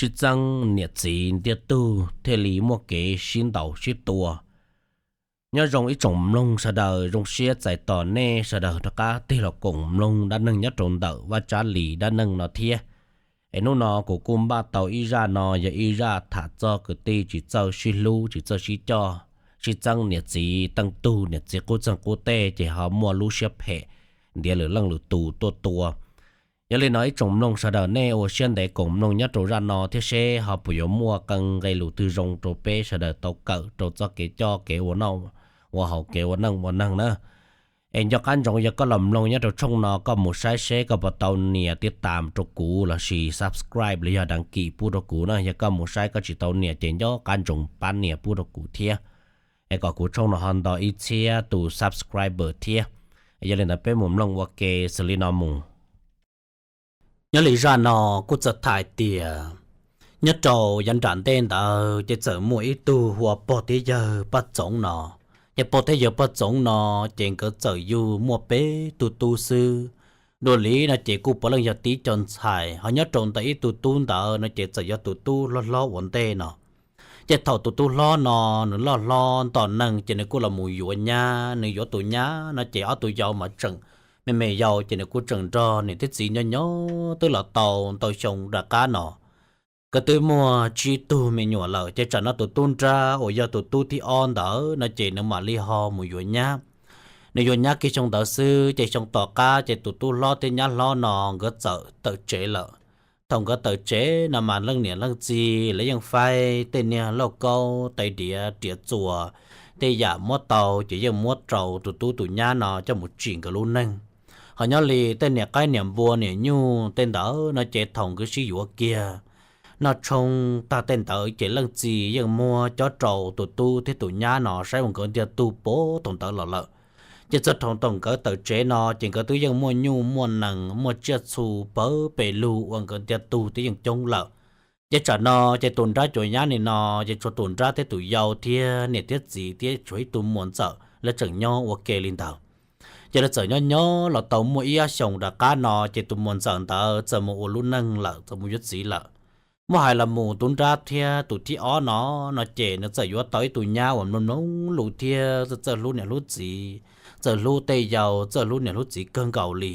sib txeeb niam txiv ntiag tug thiaj li muaj kev sib ntaus sib tua. Nyob zoo ib tsoom mloog sawv daws, zoo siab txais tos nej sawv daws rov qab tig los koom mloog dab neeg nyob rau ntawm Vaj Tsab Lis dab neeg no thiab. Es hnub no kuv kuj npaj tau ib zaj no yog ib zaj tham txog kwv tij tsis txawj sib hlub, tsis txawj sib coj, sib txeeb niam txiv teej tug, niam txiv qub txeeg qub teg ces ho muaj lub siab phem ntiav lwm leej lwm tus tuaj tua. Yog li no ib tsoom mloog sawv daws nej ua siab ntev koom mloog nyob rau zaj no thiab seb ho puas yuav muaj qee nqe lus twg zoo rau peb sawv daws tau kawm rau txoj kev coj kev ua noj ua haus, kev ua neej ua neeg na. Es nco qab ntsoov yog koj los mloog nyob rau tshooj no koj mus saib seb koj puas tau nias tib tam rau kuv lossis subscribe los yog đăng ký pub rau kuv na. Yog koj mus saib koj tsis tau nias ces nco qab ntsoov pab nias pub rau kuv thiab, es kom kuv tshooj no ho nto ib txhiab tus subscriber thiab. Yog li ntawd peb mus mloog ua ke xws li no mus. Nyob li zaj no kuj txawm tham tias nyob rau yav nram ntej ntawd ces txawm muaj ib tug hu ua pog thiab yawg Paj Txoov no. Ces pog thiab yawg Paj Txoov no ces nkawd txawm yug muaj peb tug tub xwb. Dua li no ces kuj puav leej yog tib co ntxhais, ho nyob rau ntawm ib tug tub ntawd no ces txawm yog tus tub hlob hlob ua ntej no. Ces thaum tus tub hlob no nws loj hlob nto neeg ces nws kuj los mus yuav nyab. Nws yuav tus nyab no ces ob tug yau mas tseem me me yau ces nws kuj tseem nrog niam thiab txiv nyob nyob twb los tau ntau xyoo rov qab no. Nkawd twb muaj tsib tug me nyuam lawm ces tsam no tus tub nrab uas yog tus tub thib ob ntawd no ces nws mam li ho mus yuav nyab. Nws yuav nyab kiag xyoo ntawd xwb ces xyoo tom qab ces tus tub hlob thiab nyab hlob no nkawd txawm tawm tsev lawm. Thaum nkawd tawm tsev no mas leej niam leej txiv lawv yeej faib tej niag lauj kaub tais diav riam txuas, tej yam muab tau ces yeej muab rau tus tub tus nyab no coj mus tsim nkawd lub neej. Ho nyob li tej niam qaib niam npua niam nyuj tej ntawd no ces thaum nkawd sib yuav kiag noj tshoob tag tej ntawd ces leej txiv yeej muab cob rau tus tub thiab tus nyab no saib ua nkawd ntiag tug puag thaum ntawd los lawm. Ces txog thaum nkawd tawm tsev no ces nkawd twb yeej muaj nyuj muaj nees muaj tsiaj txhu pawg pes lug ua nkawd ntiag tug twb yeej coob lawm. Ces tsam no ces tus nrab cuas nyab nim no ces tshuav tus nrab thiab tus yau thiab niam thiab txiv thiab tshuav ib tug muam ntxawm lawv tseem nyob ua ke li ntawd. Ces lawv txawm nyob nyob los tau muaj ib ob xyoos rov qab no ces tus muam ntxawm ntawd txawm mus ua lub neej lawm, txawm mus yuav txiv lawm. Muab hais los mus tus nrab thiab tus thib ob no, no ces nws txawm yuav tau ib tug nyab uas mloog mloog lus thiab txawj txawj hlub niam hlub txiv, txawj hlub tej yau, txawj hlub niam hlub txiv kawg nkaus li.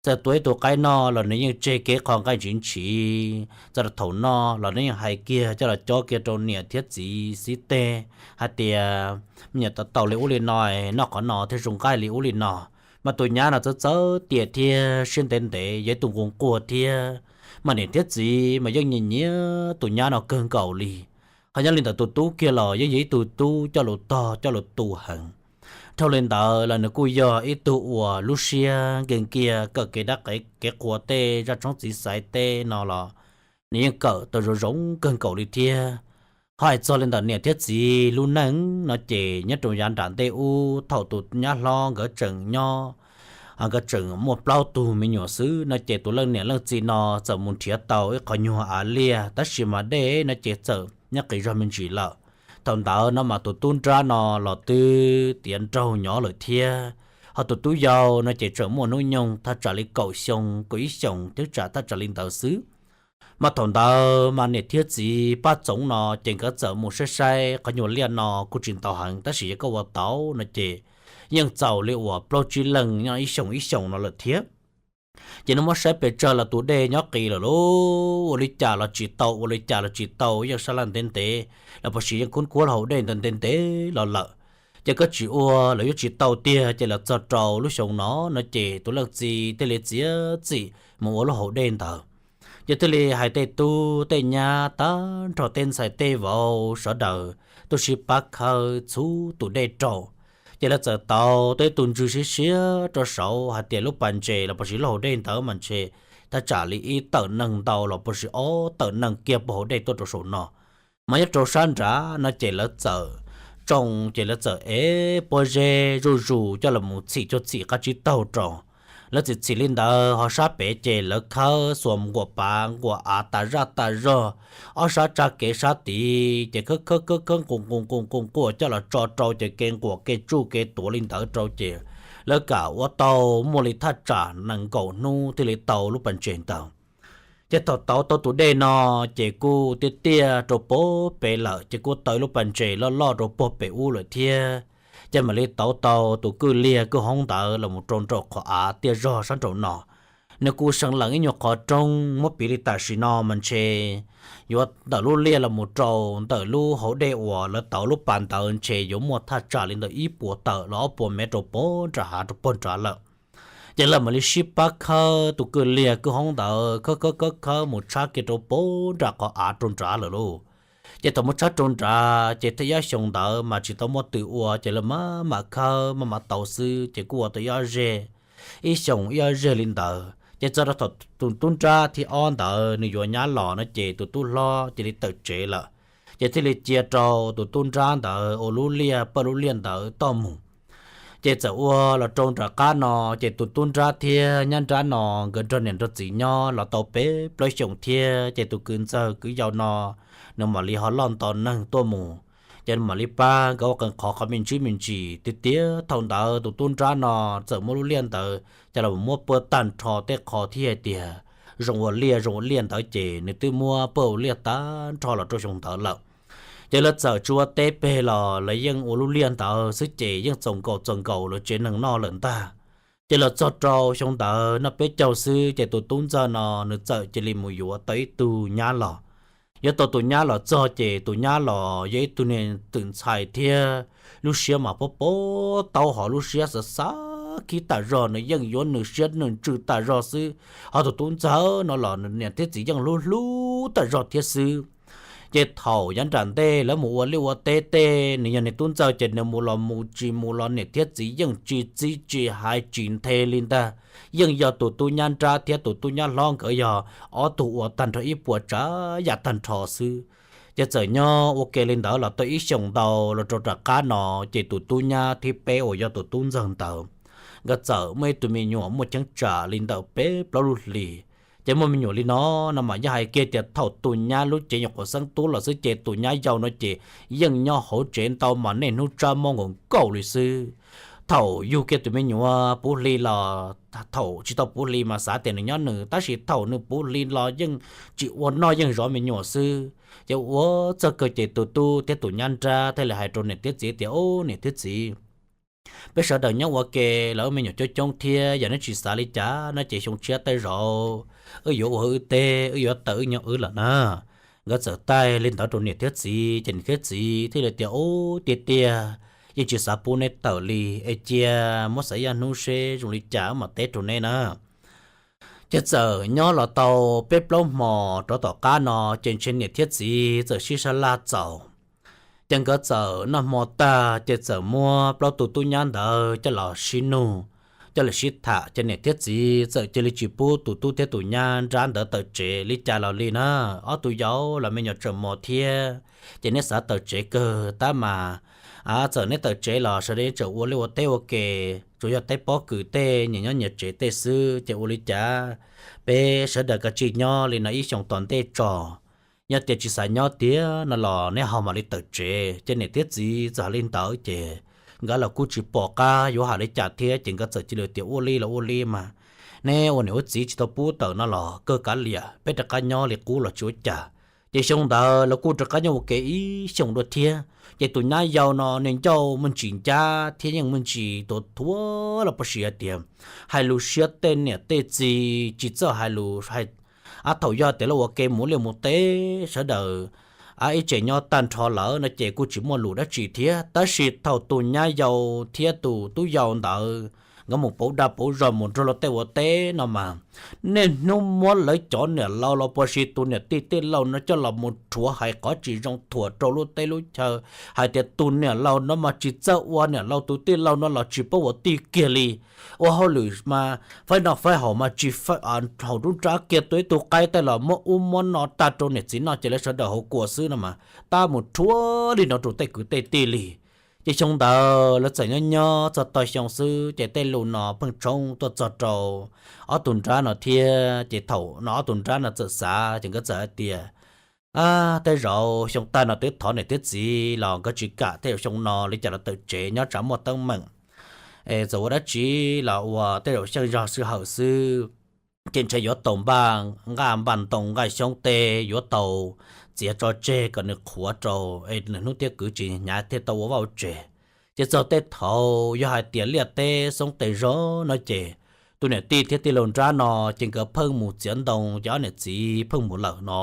Txawm tua ib tug qaib noj los nws yeej tseg kev qho nqaij ntshiv ntshiv, txawm thaum noj los nws yeej hais kiag coj los cob kiag rau niam thiab txiv xib teg hais tias, me nyuam tau tau li ub li no, noj qhov no thiaj zoo nqaij li ub li no. Mas tus nyab no txawj txawj tiam thiab siab ntev ntev, yog ib tug nquag nquag thiab. Mas niam thiab txiv mas yeej nyiam nyiam tus nyab no kawg nkaus li. Ho nyob li ntawd tus tub kiag los yeej yog ib tug tub coj lus tog coj lus tu heev. Dhau li ntawd los nws kuj yog ib tug uas lub siab nkees kiag, kawm kev dab kev qhua tej zaj tshoob txiv xaiv tej no los nws yeej kawm tau zoo zoo kawg nkaus li thiab. Ho hais txog li ntawm niam thiab txiv lub neej no ces nyob rau yav nram ntej ub thaum tus nyab hlob nkawd tseem nyob, nkawd tseem muaj plaub tug me nyuam xwb no ces tus leej niam leej txiv no txawm mus nrhiav tau ib qhov nyuag av liaj, tab sis mas dej no ces txawm nyob qis zog me ntsis lawm. Thaum ntawd no mas tus tub nrab no los twb tiav nraug nyob lawm thiab. Ho tus tub yau no ces tseem muaj hnub nyoog thaj tsam li kaum xyoo kaum ib xyoos thiab tsam thaj tsam li ntawd xwb. Mas thaum ntawd mas niam thiab txiv Paj Txoov no ces nkawd txawm mus saib saib qhov nyuag liaj no kuj tsis ntau heev, tab sis yog koj ua tau no ces yeej txaus li uas plaub tsib leeg nyob ib xyoos ib xyoos no lawm thiab. Ces nws muab saib pes tsawg los tus dej nyob qis lawm lauj, ua li cas los tsis tau, ua li cas los tsis tau, yeej sab laj ntev ntev los puas sis yeej khub kuab hauv dej ntawd ntev ntev los lawm. Ces koj tsis ua los yuav tsis tau tiag. Ces los txog rau lub xyoo no, no ces tus leej txiv thiaj li txiav txim mus ua lub hauv dej ntawd. Ces thiaj li hais tej tub tej nyab tag nrho tej ntxhais tej vauv sawv daws tuaj sib pab khawb txhub tus dej rau. Ces lawv txawm tau tej tus ntswg siab siab rau saud hais tias lub pas ntses los puas sis lub hauv dej ntawd mas ntshe thaj tsam li ib tawm neeg ntau los puas sis ob tawm neeg kiag puag hauv dej tuaj rau saum no. Mas nyob rau sab nrad no ces lawv txawm tsoo, ces lawv txawm ev pob zeb zuj zus coj los mus txhim cuag txhim qab tsib taug rau. Lawv txhim txhim li ntawd ho sab pem ces lawv khawb xuas nquas pav nquas av tas zaj tas zog, ob sab tsa kev sab tid ces khawb khawb khawb khawb nqus nqus nqus nqus nquas coj los tso rau ces kev nquas kev tsuj kev tuav li ntawd rau ces lawv kam ua tau muaj li thaj tsam nees nkaum hnub thiaj li tau lub pas ntses ntawd. Ces thaum tauv tau tus dej no, ces kuj tiaj tiaj rau puag pem lawm, ces kuj tau lub pas ntses loj loj rau puag pem ub lawm thiab. Ces mam li tauv tau tus kwj liag kwj hoob ntawd los mus rau nraum qhov av tiaj zog sab nraum no. Nws kuj seev lees ib nyuag qhov roob, muab piv li tam sim no mas ntshe yuav ntawm lub liaj los mus rau ntawm lub hauv dej uas lawv tauv lub pas ntawd ntshe yuav muaj thaj tsam li ntawm ib puas tawm los ob puas mev rau puag nram hav rau puag nrad lawm. Ces lawv mam li sib pab khawb tus kwj liag kwj hoob ntawd, khawb khawb khawb khawb mus tshab kiag rau puag nram qhov av rau nrad lawm lauj. Ces thaum mus tshab rau nrad ces tej yam xyoo ntawd mas tsis tau muaj twm ua, ces lawv maj mam khawb maj mam tauv xwb, ces kuj ua tau ib ob zeg, ib xyoo ib ob zeg li ntawd. Ces txog rau thaum tus tub nrab thib ob ntawd nws yuav nyab los no ces tus tub hlob cia li tawm tsev lawm. Ces thiaj li cia rau tus tub nrab ntawd ua lub liaj pawj lub liaj ntawd toj mus. Ces txawm ua los rau nram qab no, ces tus tub nrab thiab nyab nrab no nkawd nrog niam nrog txiv nyob los tau peb plaub xyoos thiab, ces tus kwv ntxawg kwv yau no nws mam li ho loj nto neeg tuaj mus, ces mam li pab nkawd ua qee qhov qhov me ntsis me ntsis tiag tiag. Thaum ntawd tus tub nrab no txawm muab lub liaj ntawd coj los muab pawj tag nrho tej qho thiab hais tias zoo ua liaj zoo ua liaj ntawd, ces nws twb muab pawj ua liaj tag nrho los rau xyoo ntawd lawm. Ces lawv txawm tsis ua teb peg los lawv yeej ua lub liaj ntawd xwb, ces yeej txaus nkaus txaus nkaus lawv tsev neeg noj lawm ntag. Ces los txog rau xyoo ntawd noj peb caug xwb, ces tus tub ntxawg no nws txawm cia li mus yuav tau ib tug nyab los. Yuav tau tus nyab los txog, ces tus nyab los yog ib tug niag twm ntxhais thiab lub siab mas pob pob taub hau, lub siab xav xav khib tas zog, nws yeej yuav nws siab nws ntsws tas zog xwb. Ho tus tub ntxawg no los niam thiab txiv yeej hlub hlub tas zog thiab xwb. Ces thaum yav nram ntej lawv mus ua liaj ua teb tej, nws yog niag tub ntxawg ces nws mus los mus, tsis mus los niam thiab txiv yeej tsis txib tsis hais tsis nthe li ntag. Yeej yog tus tub nyab nrab thiab tus tub nyab hlob nkawd yog ob tug ua tag nrho ib puas tsav yam tag nrho xwb. Ces txawm nyob ua ke li ntawd los tau ib xyoos ntau los rau rov qab no, ces tus tub nyab thib peb uas yog tus tub ntxawg ntawd, nkawd txawm muaj ib tug me nyuam muaj cheeb tsam li ntawm peb plaub lub hlis. Ces muaj me nyuam li no, no mas yog hais kiag tias thaum tus nyab lub cev nyuam qhuav xeeb tub los xwb, ces tus nyab yau no ces yeej nyob hauv tsev ntau mas niaj hnub tsab mob nkaus nkaus li xwb. Thaum yug kiag tus me nyuam puv hli los, thaum tsis tau puv hli mas xav tias nws nyob nws, tab sis thaum nws puv hli los yeej tsis ua noj, yeej zov me nyuam xwb. Ces ua txog kawg ces tus tub thiab tus nyab nrab thiaj li hais rau niam thiab txiv tias, Ub, niam thiab txiv, peb sawv daws nyob ua ke los wb me nyuam coob coob thiab, yog neb tsis xav li cas no ces xyoo tshiab tej zaum wb yuav ua wb teb, wb yuav tawm wb nyob wb lawm na. Nkawd txawm taij li ntawd rau niam thiab txiv, ces niam thiab txiv thiaj li tias, Ub, tiag tiag, yeej tsis xav pub neb tawm li, es cia muab xav ib hnub seb zoo li cas wb mam teb rau neb na. Ces txawm nyob los tau peb plaub hmo rov tom qab no, ces ntshe niam thiab txiv txawm sib sab laj txaus. Ces nkawd txawm noj hmo tag, ces txawm muab plaub tug tub nyab ntawd coj los sib nug, coj los sib tham, ces niam thiab txiv txawm cia li tsis pub tus tub thiab tus nyab nrab ntawd tawm tsev li cas los li na. Ob tug yau los me nyuam tseem mos thiab, ces neb xav tawm tsev kawg tab mas, a, txawm neb tawm tsev los sawv daws tseem ua liaj ua teb ua ke, tsuas yog teb pob kws tej nyias nyob nyias tsev tej xwb, ces ua li cas peb sawv daws kav tsij nyob li no ib xyoos tom ntej tso. Yog tias tsis xav nyob tiag no los neb ho mam li tawm tsev. Ces niam thiab txiv txawm hais li ntawd, ces nkawd los kuj tsis pom qab yuav hais li cas thiab, ces nkawd txawm cia li tias, Ua li los ua li mas, neb ua niam ua txiv tsis tau pub tawm no los kawg kav liam, peb rov qab nyob li qub los tsis ua cas. Ces xyoo ntawd lawv kuj rov qab nyob ua ke ib xyoos dua thiab. Ces tus nyab yau no niag ncauj muaj ntsis ncab thiab yeej muaj ntsis tuav thuav los puas sis hais tias hais lus siab tej niam tej txiv, tsis txawj hais lus, a, thaum yog tias lawv ua ke mus liaj mus teb sawv daws, a, ib tsev nyob tag nrho lawm no ces kuj tsis muaj lus dab tsi thiab. Tab sis thaum tus nyab yau thiab tus tub yau ntawd nkawd mus pauv dag pauv zog mus nrog luag tej ua teb no mas, niaj hnub muab lawv cov niam laus los puas sis tus niam tij tij laug no coj los mus rhuav hais qhov tsis zoo thuam rau lub teb lub chaw, hais tias tus niam laus no mas tsis txawj ua niam laus, tus tij laug no los tsis paub ua tij kiag li, ua hauj lwm mas faib noj faib haus mas tsis haus nruab nrab kiag, tua ib tug qaib tej los muab ub muab no tag rau niam txiv noj, ces lawv sawv daws hauv kua xwb no mas, tab mus rhuav li no rau tej kwv tej tij li. Ces xyoo ntawd lawv txawm nyob nyob txog tau xyoo xwb, ces tej lus no pheej tshoob tuaj txog rau ob tug nrab no thiab. Ces thaum no ob tug nrab no txawm xav, ces nkawd txawm hais tias, A, tej zaum xyoo tag no twb thov niam thiab txiv los nkawd tsis kam, tej zaum xyoo no li cas los tawm tsev nyob tsam muaj teeb meem, es txawm ua dab tsi los ua, tej zaum xyeej zog sij hawm xwb. ces ntshe yuav tau npaj nqaj npaj ntoo nqaj xyoob teb yuav tau txiav tso tseg kom nws qhuav rau es nws hnub thiab kwv tsis hnyav thiaj tau ua vaj ua tsev. Ces txog tej thaum yog hais tias liaj teb xoob tes zog no ces tus niam tij thiab tij laug nrab no ces nkawd pheej mus txiav ntoo ces ob niam txiv pheej mus lawm no.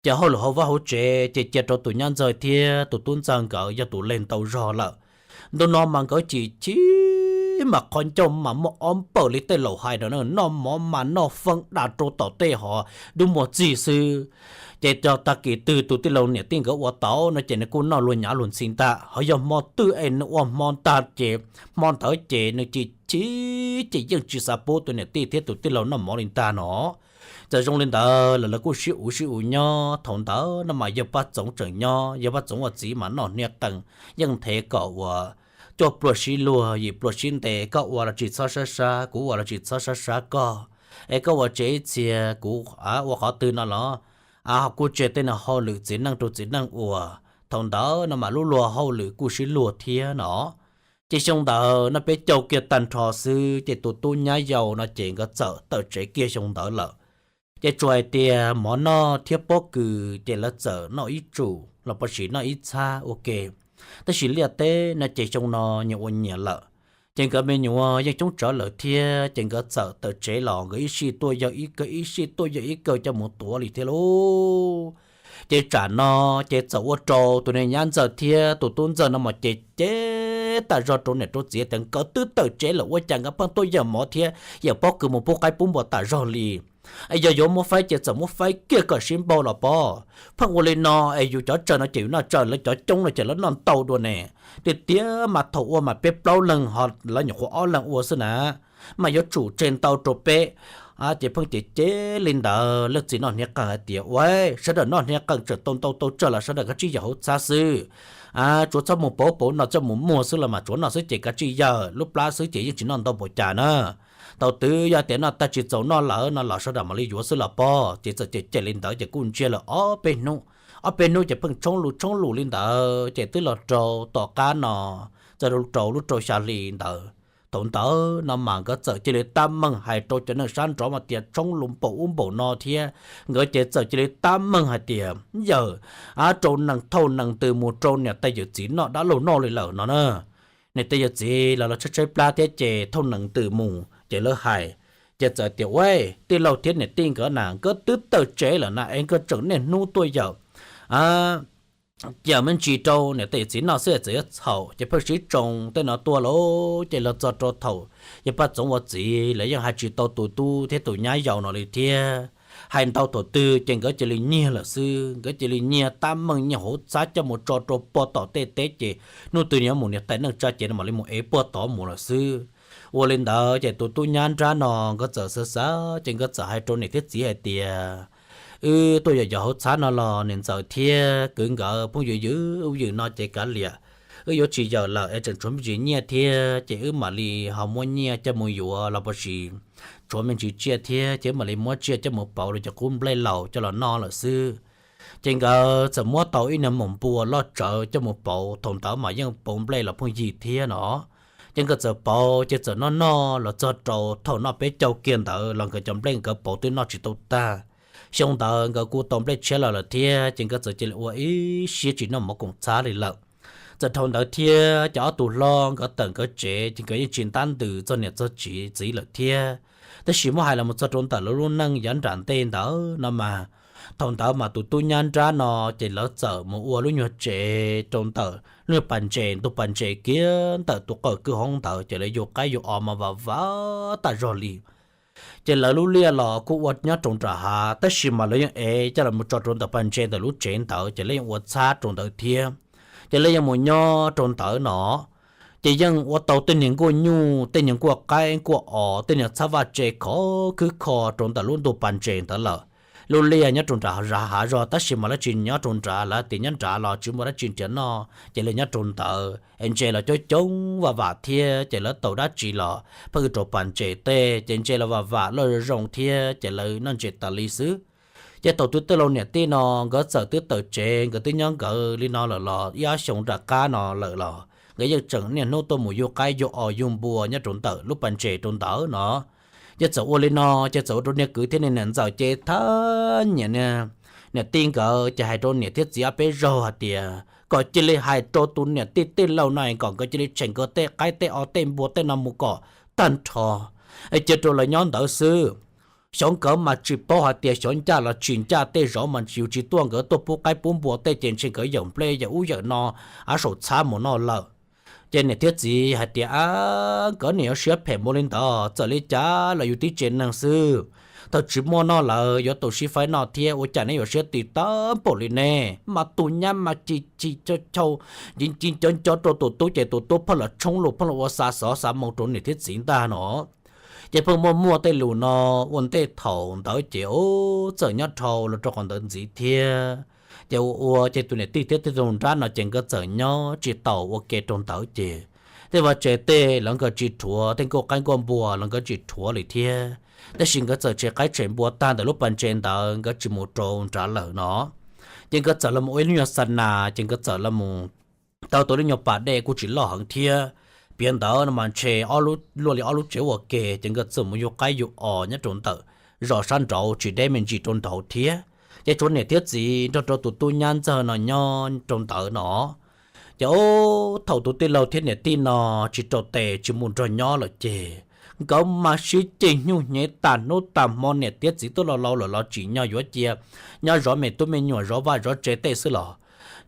Ces hauj lwm hauv vaj hauv tsev ces cia rau tus nyab ntxawg thiab tus tub ntxawg nkawd yog tus leg ntau zog lawm. Ntu no mas nkawd chim chim mas qhov ncauj mas muaj ob npawm li tej laus hais no, noj mov mas noj feeb dag rau tom tej hov dub muag txig xwb. Ces tag kis twg tus tij laug niam tij nkawd ua tau no ces nws kuj noj luag nyav luag ntxhi ntag, ho yog hmo twg es nws ua hmo ntag ces hmo ntawd ces nws chim chim ces yeej tsis xav pub tus niam tij thiab tus tij laug noj mov li ntag no. Txawm zoo li ntawd los lawv kuj sib uv sib uv nyob. Thaum ntawd no mas yawg Paj Txoov tseem nyob, yawg Paj Txoov ua txiv mas noj hniav qees yeej nthe kom uas cuaj pluag sib luag yim pluag sib ntes, koj ua los tsis txhob sab sab, kuv ua los tsis txhob sab sab koj, es koj ua tsev ib txhia kuv ua qhov twg no los kuj tseg tej no hauj lwm txiv neej rau txiv neej ua. Thaum ntawd no mas lub luag hauj lwm kuj sib luag thiab no. Ces xyoo ntawd no peb caug kiag tag nrho xwb ces tus tub nyab yau no ces nkawd txawm tawm tsev kiag xyoo ntawd lawm. Ces tsuas hais tias mov noj thiab pob kws ces lawv txawm noj ib tsum los puas sis noj ib txhab ua ke. Tab sis liaj teb no ces xyoo no nyias ua nyias lawm, ces nkawd me nyuam yeej coob tsawv lawm thiab ces nkawd txawm tawm tsev los nkawd ib sij tuaj yawg ib kawg ib sij tuaj yawg ib kawg coj mus tuav li thiab lauj. Ces tsam no ces txawm ua rau tus niag nyab ntxawg thiab tus tub ntxawg no mas ces cem tas zog rau niam rau txiv tias nkawd twb tawm tsev lawm ua cas nkawd pheej tuaj yawm mov thiab yawm pob kws mus pub qaib pub npua tas zog li. Es yog yuav muab faib ces txawm muab faib kiag kom sib npaug los pob. Pheej ua li no es yus cov tsawg no ces yus noj tsawg, lawv cov coob no ces lawv noj ntau dua ne. Tiag tiag mas thaum ua mas peb plaub leeg ho lawv nyuam qhuav ob leeg ua xwb na, mas yuav tsum tseg ntau rau peb. Ces pheej cem cem li ntawd, leej txiv noj hniav qeej hais tias ua sawv daws noj hniav qeej tseem tau ntau tau tsawg los sawv daws kav tsij yawm hauv txhab xwb. Tsuav txhob mus pauv pauv no txhob mus muag xwb los mas tsuav noj xwb ces kav tsij yawm lub plab xwb ces yeej tsis noj ntau npaum cas na. Thaum twg yog tias noj tag tsis txaus noj lawm no los sawv daws mam li yuav xwb los pob. Ces txawm cem cem li ntawd ces kuj ntsiag lawm ob peb hnub. Ob peb hnub ces pheej tshoob lus tshoob lus li ntawd ces twb los rau tom qab no txawm rau lub rau xya hli ntawd. Thaum ntawd no mas nkawd txawm cia li tab meeg hais rau cov neeg sab nrov mas tias tshoob lus npaum ub npaum no thiab. Nkawd ces txawm cia li tab meeg hais tias yawm, rau nees thauj nees ntws mus rau niam tais yawm txiv noj dab laug noj li lawm no na. Niam tais yawm txiv los los tshaib tshaib plab thiab ces thauj nees ntws mus ces lawv hais, ces txawm tias ua tij laug thiab niam tij nkawd na nkawd twb tawm tsev lawm na es nkawd tseem niaj hnub tuaj yawm yawm me ntsis rau niam tais yawm txiv noj xwb txawm yuav txhaum ces pheej sib tsoo tej no tuaj lauj. Ces los txog rau thaum yawg Paj Txoov ua txiv lawv yeej hais tsis tau tus tub thiab tus nyab yau no li thiab. Hais ntau thaum twg ces nkawd cia li nyiag lawm xwb, nkawd cia li nyiag tab meeg nyiag hauv txhab coj mus tso rau puag tom tej teb ces hnub twg yuav mus niam tais neej tsa ces mam li mus ev puag tod mus lawm xwb. Ua li ntawd ces tus tub nyab nrab no nkawd txawm xav xav ces nkawd txawm hais rau niam thiab txiv hais tias wb tuaj yawm yawm hauv txhab no los niam ntxawm thiab kwv nkawd phooj ywg ywm ub ywm no ces kav liam, wb yuav tsis yawm lawm es tseem tshuav me ntsis nyiaj thiab ces wb mam li ho muab nyiaj coj mus yuav los puas sis tshuav me ntsis tsiaj thiab ces wb mam li muab tsiaj coj mus pauv los cov qub nplej laus coj los noj lawm xwb. Ces nkawd txawm muab tau ib niag maum npua loj tsawv coj mus pauv, thaum ntawd mas yeej pauv nplej los phooj ywg thiab no. Ces nkawd txawm pauv ces txawm noj noj los txog rau thaum noj peb caug kiag ntawd los nkawd cov nplej nkawd pauv twb noj tsis tau tag. Xyoo ntawd nkawd kuj tau nplej tshiab los lawm thiab ces nkawd txawm cia li ua ib siab tsis noj mov koom txhab li lawm. Txawm dhau ntawd thiab ces ob tug hlob nkawd tawm nkawd tsev ces nkawd yeej tsis ntab ntws txog niam txog txiv lawm thiab. Tab sis muab hais los mus txog rau ntawm lawv lub neej yav nram ntej ntawd no mas, thaum ntawd mas tus tub nyab nrab no ces lawv txawm mus ua lub nyuag tsev rau ntawm lub nyuag pas ntses ntug pas ntses kiag ntawm tus qawm kwj hoob ntawd ces lawv yug qaib yug os mas vam vam tas zog li. Ces lawv lub liaj los kuj ua nyob rau nram hav tab sis mas lawv yeej ev coj los tso rau ntawm pas ntses ntawm lub tsev ntawd ces lawv yeej ua txhab rau ntawd thiab. Ces lawv yeej mus nyob rau ntawd no, ces yeej ua tau tej niag nkuaj nyuj, tej niag nkuaj qaib nkuaj os, tej niag txhab vaj tse khov khwb kho rau ntawm lub ntug pas ntses ntawd lawm. Lub liaj nyob rau nram hav zog tab sis mas lawv tsis nyob rau nrad, lawv tias nyob nrad los tsis muaj dab tsi nrhiav noj ces lawv nyob rau ntawd es ntses los coob coob vam vam thiab ces lawv tau dab tsi los pheej rau pas ntses tej ces ntses los vam vam loj zoo thiab ces lawv noj ntses tas li xwb. Ces thaum twb tej laus niam tij no nkawd txawm twb tawm tsev nkawd twb nyob nkawd li no lawm los ib ob xyoo nram qab no lawm los nkawd yeej tseem niaj hnub tuaj mus yug qaib yug os yug npua nyob rau ntawm lub pas ntses rau ntawd no. Ces txawm ua li no ces txawm ua rau niag kwv thiab niag niam ntxawm ces thab nyiam niam tij nkawd ces hais rau niam thiab txiv ob peb zaug hais tias kom cia li hais rau tus niam tij tij laug no kom nkawd cia li tshem nkawd tej qaib tej os tej npua tej no mus kom tag nrho, cia rau lawv nyob ntawd xwb. Xyov nkawd mas tsis paub hais tias xyov ncaj los tsis ncaj, tej zaum mas yus tsis tuaj nkawd tuaj pub qaib pub npua tej ces ntshe nkawd yawm nplej yawm ub yawm no, av saum txhab mus noj lawm. Ces niam thiab txiv hais tias, Ab, nkawd niam yuav siab phem mus li ntawd, txawm li cas los yus tib tsev neeg xwb, thaum tsis muaj noj lawm yuav tau sib faib noj thiab, ua cas neb yuav siab ti tag npaum li ne? Mas tus nyab mas ci ci chau chau, ci ci nco nco rau tus tub ces tus tub pheej los tshoob lus pheej los ua xa xov xa moo rau niam thiab txiv ntag no. Ces pheej muaj muaj tej lus no ua ntej thaum ntawd ces ub txawm nyob dhau los rau qhov ntawd ntxiv thiab. Ces ua ua ces tus niam tij thiab tej tus nrab no ces nkawd txawm nyob tsis tau ua ke rau ntawd ces tej vaj tse tej los nkawd tsis rhuav, tej nkuaj qaib nkuaj npua los nkawd tsis rhuav li thiab. Tab sis nkawd txawm tshem qaib tshem npua tag ntawm lub pas ntses ntawd nkawd tsis mus rau nrad lawm no. Ces nkawd txawm los mus ua ib lub nyuag xa nas ces nkawd txawm los mus taug tau lub nyuag pas dej kuj tsis loj heev thiab. Piav ntawd no mas ntshe luaj li ob lub tsev ua ke ces nkawd txawm mus yug qaib yug os nyob rau ntawm zos sab nraud tsis deb me ntsis rau nraud thiab. Ces tshuav niam thiab txiv nrog rau tus tub nyab ntxawg no nyob rau ntawd no. Ces ub thaum tus tij laug thiab niam tij no tsis rau tes tsis mus nrog nyob lawm ces nkawd mas sib ceg nyuj hnyev tas hnub tas hmo, niam thiab txiv twb laus laus lawm los tsim nyog yuav cia nyob zov me tub me nyuam zov vaj zov tsev tej xwb los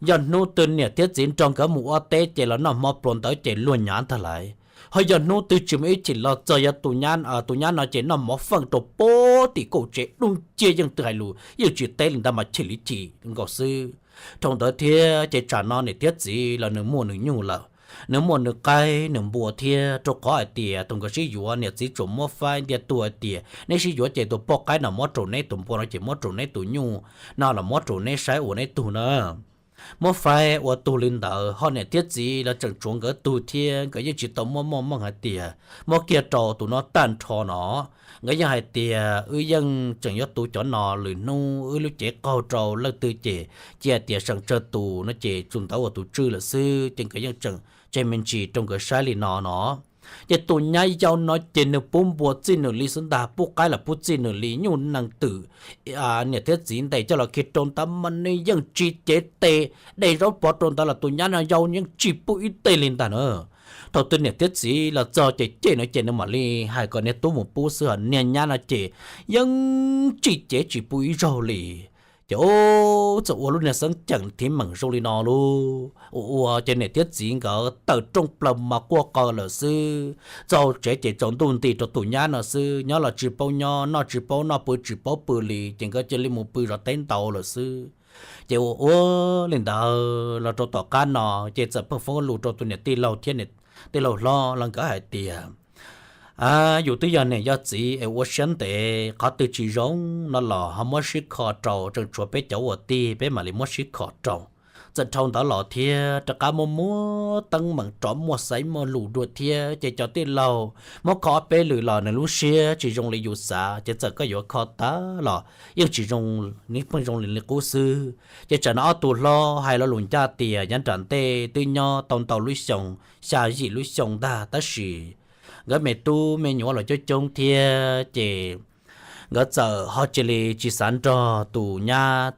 yog hnub twg niam thiab txiv nrog nkawd mus ua teb ces los noj hmo pluas ntawd ces luag nyav ntag lauj. Ho yog hnub twg tsis mus ib chim los txog yog tus nyab, tus nyab no ces noj mov feej rau pem tim kauj tsev dub nciab, yeej twg hais lus yeej tsis teb li ntawd mas chim li chim nkaus xwb. Dhau ntawd thiab ces tsam no niam thiab txiv los nws muaj nws nyuj lawm, nws muaj nws qaib nws npua thiab, rau qhov hais tias thaum nkawd sib yuav niam txiv tsuas muab faib ntiag tug hais tias neb sib yuav ces tus poj qaib no muab rau neb, tus npua no ces muab rau neb, tus nyuj no los muab rau neb saib ua neb tug na. Muab faib ua tug li ntawd ho niam thiab txiv los tseem tshuav nkawd tug thiab, nkawd yeej tsis tau muaj muaj meej hais tias muab kiag rau tus no tag nrho no. Nkawd yeej hais tias wb yeej tseem yuav tu cov no, lwm hnub wb lub cev qaug rau leej twg ces cia tias seem tsawg tus no ces tsuas ntawd ua tus tswj lawm xwb, ces nkawd yeej tseem tseg me ntsis rau nkawd saib li no no. Ces tus nyab yau no ces nws pub npua txij nws li xwb ntag, pub qaib los pub txij nws li, nyuj nees twm niam thiab txiv ntes coj los khi rau ntawd mas nws yeej tsis cev tes, dej zaub pov rau ntawd los tus nyab no yau yeej tsis pub ib teg li ntag na. Thaum twg niam thiab txiv los txog ces cem no ces nws mam li hais kom niag tub mus pub xwb, ho niag nyab no ces yeej tsis cev tsis pub ib zaug li. Ces ub txawm ua lub niag xeeb ceem thiab meem zoo li no lauj, ua ua ces niam thiab txiv nkawd tawm rooj plaws mas quaj qw lawm xwb. Txog tsev ces tsaus ntuj nti rau tus nyab no xwb, nyob los tsis paub nyob, noj tsis paub noj, pw tsis paub pw li, ces nkawd cia li mus pw zov teb ntau lawm xwb. Ces ua ua li ntawd los rau tom qab no ces txawm pheej foob lus rau tus niam tij laug thiab tij laug hlob los nkawd hais tias, yus twb yog niam yog txiv es ua siab ntev, qhov twg tsis zoo no los ho muab sib kho rau, tseem tshuav peb cov ua tij peb mam li muab sib kho rau. Txawm dhau ntawd los thiab rov qab muaj muaj teeb meem rov muaj xaiv muaj lus dua thiab, ces cov tij laug muab kho ob peb lwm los nws lub siab tsis zoo li yus xav, ces txawm koj yuav kho tag los yeej tsis zoo, nws pheej zoo li qub xwb. Ces tsam no ob tug hlob hais lo lus ncaj tias yav nram ntej twb nyob tau ntau lub xyoo, xya yim lub xyoo ntag, tab sis nkawd me tub me nyuam los coob coob thiab ces nkawd txawm ho cia li tsis xav nrog tus nyab,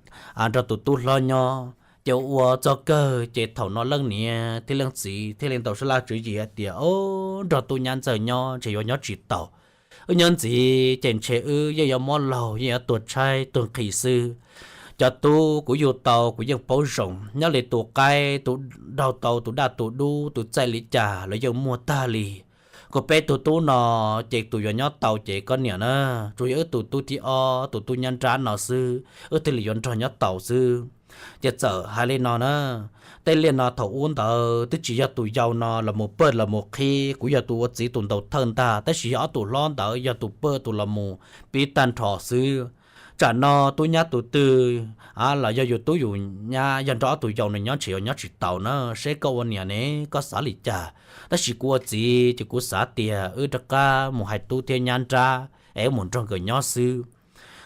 nrog tus tub hlob nyob. Ces ua txog kawg ces thaum no leej niam thiab leej txiv thiaj li ntaus sab laj tswv yim hais tias, o, nrog tub nyab ntxawg nyob ntshe yuav nyob tsis tau. Wb nyob ntxiv ces ntshe wb yeej yuav mob laug yeej yuav tuag tshaib tuag nqhis xwb. Cov tub kuv yug tau kuv yeej paub zoo, nyob li tus qaib tus daug tau tus daj tus dub tus txaij li cas los yeej muaj tag li. Kuv peb tug tub no ces tus yuav nyob tau ces koj niam na, tsuas yog wb tus tub thib ob tus tub nyab nrab no xwb wb thiaj li yuav nrog nyob tau xwb. Ces txawm hais li no na, tej liaj no thaum ub ntawd twb tsis yog tus yau no los mus pawj los mus qhib, kuv yog tus ua txiv tus ntaus thawj ntag, tab sis yog ob tug hlob ntawd yog tus pawj tus los mus pib tag nrho xwb. Tsam no tub nyab tus twg los yog yus tub yus nyab yog nrog ob tug yau no nyob ntshe yuav nyob tsis tau na, seb koj ua niam ne koj xav li cas, tab sis kuv ua txiv ces kuv xav tias wb rov qab mus hais tub thiab nyab nrab es wb mus nrog nkawd nyob xwb.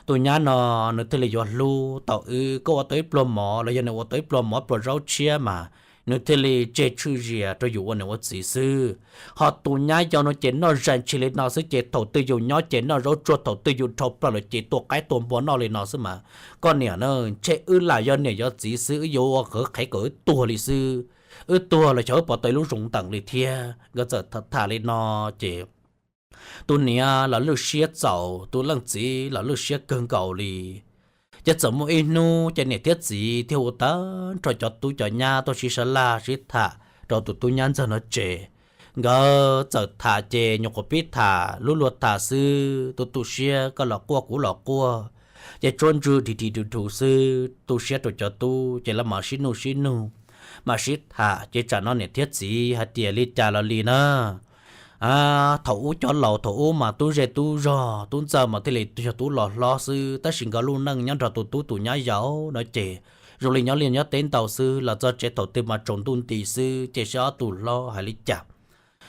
Tus nyab no nws thiaj li yuav hlub tau wb, koj ua tau ib pluag mov los yog nws ua tau ib pluag mov pluag zaub tshiab mas nws thiaj li tseg tshwj zias rau yus ua niam ua txiv xwb. Ho tus nyab yau no ces noj zais ntshis li no xwb, ces thaum twg yus nyob ces noj zaub tsuag, thaum twg yus dhau plaws lawm ces tua qaib tua npua noj li no xwb mas. Koj niam na, ntshe wb lam yog niam yog txiv xwb, wb yuav ua qhov qhev kom wb tuag li xwb. Wb tuag los xyov wb puas tau ib lub zoo nteem li thiab. Nkawd txawm tham li no ces tus niam los lwj siab txaus, tus leej txiv los lwj siab kawg nkaus li. Ces txawm muaj ib hnub ces niam thiab txiv thiaj hu tag nrho cov tub cov nyab tuaj sib sab laj sib tham rau tus tub nyab ntxawg no tsev. Nkawd txawm tham ces nyuam qhuav pib tham lub luag tham xwb, tus tu siab koj los quaj kuv los quaj, ces tsuab ntswg dhi dhi du du xwb, tu siab rau cov tub ces lawv mam sib nuj sib nug, mam sib tham ces tsam no niam thiab txiv hais tias li cas los li na. Thaum ub cov laus thaum ub mas tub zej tub zog tub ntxawg mas thiaj li yog tub los hlob xwb, tab sis nkawd lub neej nyob nrog tus tub tus nyab yau no ces zoo li nyob li nyob teb ntau xwb, los txog tsev thaum twg mas tsaus ntuj nti xwb, ces seb ob tug hlob hais li cas.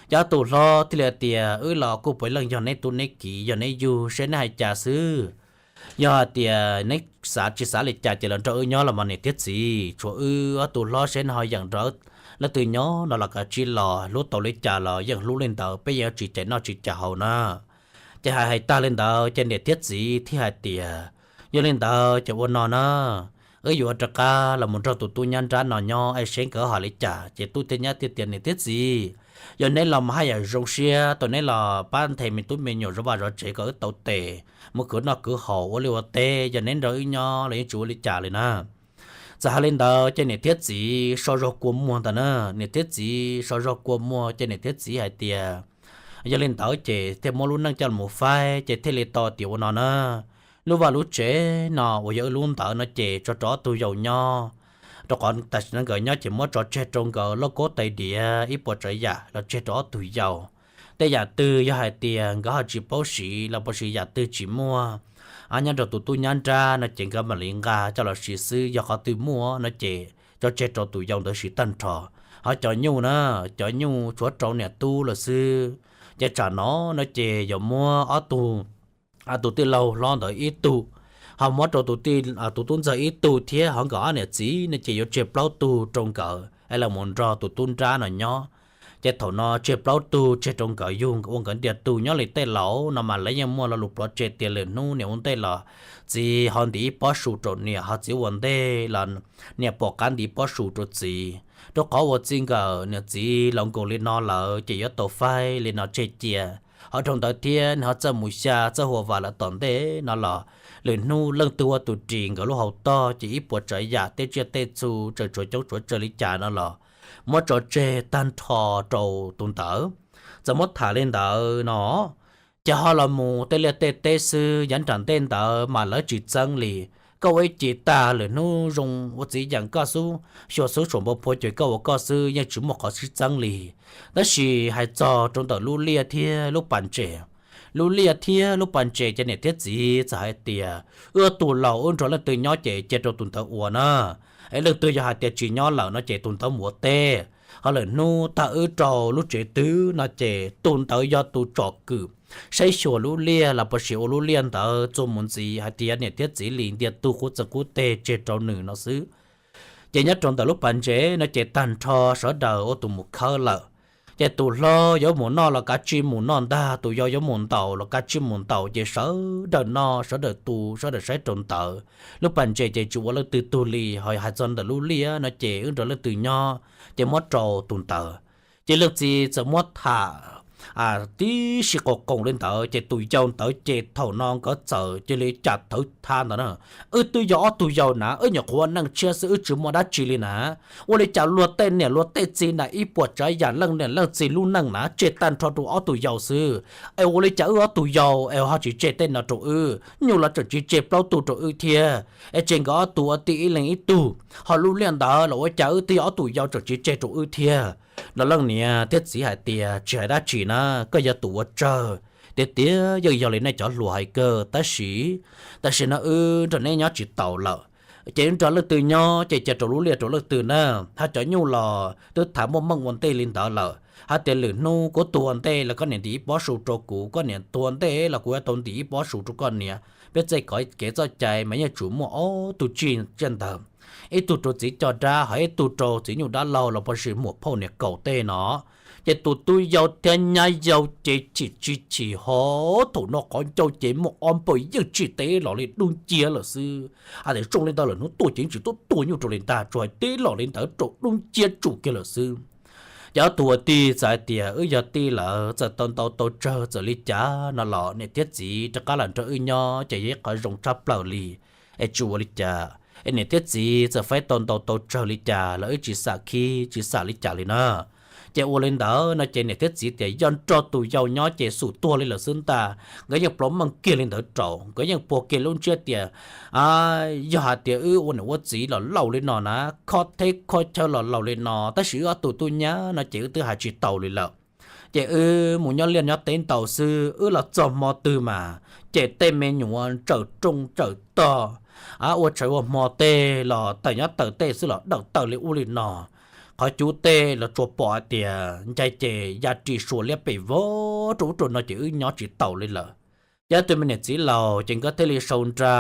Ces ob tug hlob thiaj li hais tias, wb los kuj puav leej yog neb tub neb kiv, yog neb yug, seb neb hais cas xwb. Yog hais tias neb xav tsis xav li cas ces los nrog wb nyob los mas niam thiab txiv, tshuav wb ob tug hlob seb neb ho yeem nrog leej twg nyob no los kav tsij los, hlub tau li cas los yeej hlub li ntawd, peb yeej tsis cais noj tsis cais haus na. Ces hais hais tag li ntawd ces niam thiab txiv thiaj hais tias, yog li ntawd ces ua no na, wb yuav rov qab los mus nrog tus tub nyab nrab no nyob es seb nkawd hais li cas. Ces tub thiab nyab thiaj tias, niam thiab txiv, yog neb los mas haj yam zoo siab, tau neb los pab nthe me tub me nyuam zov vaj zov tsev kom wb tau tes mus khwv noj khwv haus ua liaj ua teb, yog neb nrog wb nyob los yeej tsis ua li cas li na. Txawm hais li ntawd ces niam thiab txiv so zog kua muag ntawd na, niam thiab txiv so zog kua muag ces niam thiab txiv hais tias, yog li ntawd ces thiaj muab lub neej coj los faib, ces thiaj li tau tias ua no na, lub vaj lub tsev no uas yog wb lub ntawd no ces tso rau ob tug yau nyob, rau qhov tam sim no nkawd nyob ces muab tso tseg rau nkawd lauj kaub tais diav ib puas tsav yam los tseg rau ob tug yau. Tej yam twg yog hais tias nkawd ho tsis paub siv los puas siv yam twg tsis muaj, nyob rau tus tub nyab nrab no ces nkawd mam li nqa coj los siv xwb, yog qhov twg muaj no ces tso tseg rau tus yau ntawd siv tag nrho. Ho cov nyuj na, cov nyuj tshuav rau niam tub lawm xwb. Ces tsam no no ces yuav muab ob tug, tus tij laug hlob ntawd ib tug, ho muab rau tus tub ntxawg ib tug thiab ho nkawd ob niam txiv no ces yuav tseg plaub tug rau nkawd es los mus nrog tus tub nrab no nyob. Ces thaum no tseg plaub tug tseg rau nkawd yug ua nkawd ntiag tug nyob li tej laus no mas lawv yeej muaj lo lus plov tseg tias lwm hnub niam ua ntej los txiv ho ntim ib pob su rau niam, ho txiv ua ntej los niam pom qab ntim ib pob su rau txiv, rau qhov ua txij nkawm niam txiv laus nkaus li no lawm ces yuav tau faib li no tseg cia. Ho dhau ntawd thiab nws ho txawj mus xya txawj hua vas lawm tom ntej no los lwm hnub leej twg ua tus ris nkawd lub hauv tog ces ib puas tsav yam tej tsiaj tej txhu tseem tshuav coob tshuav tsawg li cas no los muab tso tseg tag nrho rau tus ntawd. Txawm muab tham li ntawd no ces ho los mus tej liaj tej teb xwb, yav nram ntej ntawd mas lawv tsis txeeb li. Koj ua ib ce tag lwm hnub zoo ua txiv yeem koj xub, xyuas xub suam npau phua ces koj ua koj xwb, yeej tsis muaj qhov sib txeeb li. Tab sis hais txog rau ntawm lub liaj thiab lub pas ntses, lub liaj thiab lub pas ntses ces niam thiab txiv txawm hais tias wb ob tug laus wb nrog leej twg nyob ces cia rau tus ntawd ua na. Es leej twg yog hais tias tsis nyob lawm no ces tus ntawd mus ua teb. Ho lwm hnub tag wb rau lub tsev twg no ces tus ntawd yog tus tsom kwm saib xyuas lub liaj los puas sis ua lub liaj ntawd txuas mus ntxiv hais tias niam thiab txiv li ntiag tug qub txeeg qub teg tseg rau nws no xwb. Ces nyob rau ntawm lub pas ntses no ces tag nrho sawv daws ua tus mus khawb lawm. Ces tus hlob yuav mus noj los kav tsij mus noj ntag, tus yau yuav mus ntaus los kav tsij mus ntaus, ces sawv daws noj sawv daws tu sawv daws saib rau ntawd. Lub pas ntses ces tsis ua leej twg tug li. Ho hais txog ntawm lub liaj no ces wb nrog leej twg nyob ces muab rau tus ntawd. Ces leej txiv txawm muab tham tib si qoos qoos li ntawd ces tus yau ntawd ces thaum no nkawd txawm cia li cas thawv tha ntawd na. Wb twb yog ob tug yau na, wb nyuam qhuav ua neej tshiab xwb, wb tsis muaj dab tsi li na. Ua li cas luag tej niam luag tej txiv na ib puas tsav yam leej niam leej txiv lub neej na tseg tag nrho rau ob tug yau xwb. Es ua li cas wb ob tug yau es ho tsis tseg tej no rau wb, nyuj los tseem tsis tseg plaub tug rau wb thiab, es tseg nkawd ob tug ua tij ib leeg ib tug. Ho lub liaj ntawd los ua cas wb twb yog ob tug yau tseem tsis tseg rau wb thiab? Los leej niam thiab txiv hais tias tsis hais dab tsi na, koj yog tus ua tsawg tiag tiag yeej yog li nej cov hluas hais kawg, tab sis tam sim no wb nrog neb nyob tsis taus lawm. Ces wb nrog leej twg nyob ces cia rau lub liaj rau leej twg na. Ho cov nyuj los twb tham muaj meej ua ntej li ntawd lawm, hais tias lwm hnub kuv tuag ua ntej los koj niam ntim ib pob su rau kuv, koj niam tuag ua ntej los kuv yuav tau ntim ib pob su rau koj niam. Peb txoj kev txoj cai mas yeej tsum muaj ob tug tsiaj ntawd. ib tug rau txiv coj dab, ho ib tug rau txiv nyuj dab laug los puas sis muam phauj niam kaus tej no. Ces tus tub yau thiab nyab yau ces chim tsis chim ho thaum no qhov ncauj ces muaj ob npaws yeej tsis teb los li dub nciab lawm xwb. Hais tias zoo li ntawd lawm hnub tuaj ces tsis tuaj tua nyuj rau li ntag, tsuas hais teb los li ntawd rau dub nciab tsum kiag lawm xwb. Ces ob tug ua tij txawm hais tias wb yog tij lawm txawm tau ntau tau tsawg txawm li cas no los niam thiab txiv rov qab los nrog wb nyob ces yog ib qhov zoo tshaj plaws li. Es tsis ua li cas, es niam thiab txiv txawm faib tau ntau tau tsawg li cas los wb tsis xam khib tsis xam li cas li na. Ces ua li ntawd no ces niam thiab txiv tias yog nrog tus yau nyob ces xum tuag li lawm xwb ntag, nkawd yeej plaub meej kiag li ntawd rau, nkawd yeej puag kiag lub ntsiab tias yog hais tias wb ua niam ua txiv los laus li no na, kho theb kho chaw los laus li no, tab sis wb ob tug tub nyab no ces wb twb hais tsis tau li lawm. Ces wb mus nyob liaj nyob teb ntau xwb, wb los txog hmo twg mas ces tej me nyuam tsawm rooj tsawm tog, ua tshais ua hmo tej los tawm nyob tawm tej xwb los dawm tawm li ub li no. Qhov cub tej los tsuas pom hais tias ncai ces ya ris suas liab pem vog rau ub rau no ces wb nyob tsis taus li lawm. Ces ob tug me niam txiv laus ces nkawd thiaj li sau nra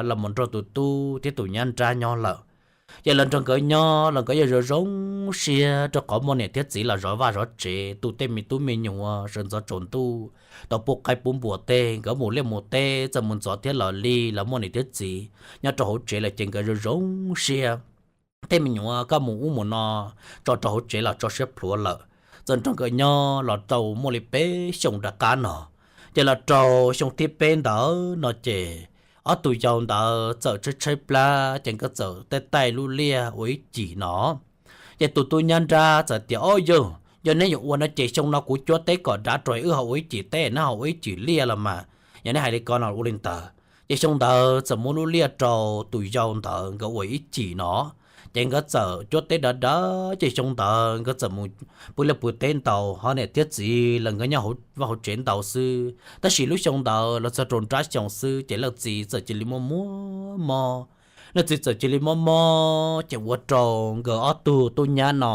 los mus nrog tus tub thiab tus nyab nrab nyob lawm. Ces los nrog nkawd nyob los nkawd yeej zoo zoo siab rau qhov muaj niam thiab txiv los zov vaj zov tsev tu tej me tub me nyuam sawv ntxov tsaus ntuj, tau pub qaib pub npua tej, nkawd mus liaj mus teb txawm mus ntxov thiab los li los muaj niam thiab txiv nyob rau hauv tsev lawm ces nkawd zoo zoo siab. Tej me nyuam koj mus ub mus no tso rau hauv tsev los tso siab plhuav lawm. Txawm nrog nkawd nyob los rau muaj li peb xyoos rov qab no, ces los rau xyoo thib peb ntawd no ces ob tug yau ntawd txawm tshaib tshaib plab ces nkawd txawm taij taij lub liaj ua ib cim no. Ces tus tub nyab nrab txawm tias, Ob yawg, yog neb yuav ua no ces xyoo no kuv cuab teb kom dav rau wb ho ua ib cim teb, neb ho ua ib cim liaj los mas, yog neb hais li ko no ua li ntawd. Ces xyoo ntawd txawm muab lub liaj rau tus yau ntawd nkawd ua ib cim no. Ces nkawd txawm cuab teb dav dav ces xyoo ntawd nkawd txawm mus pw liaj pw teb ntau, ho niam thiab txiv los nkawd nyob vaj hauv tsev ntau xwb. Tab sis lub xyoo ntawd los txog rau nrab xyoo xwb ces leej txiv txawm cia li muaj muaj mob. Leej txiv txawm cia li mob mob ces ua rau nkawd ob tug tub nyab no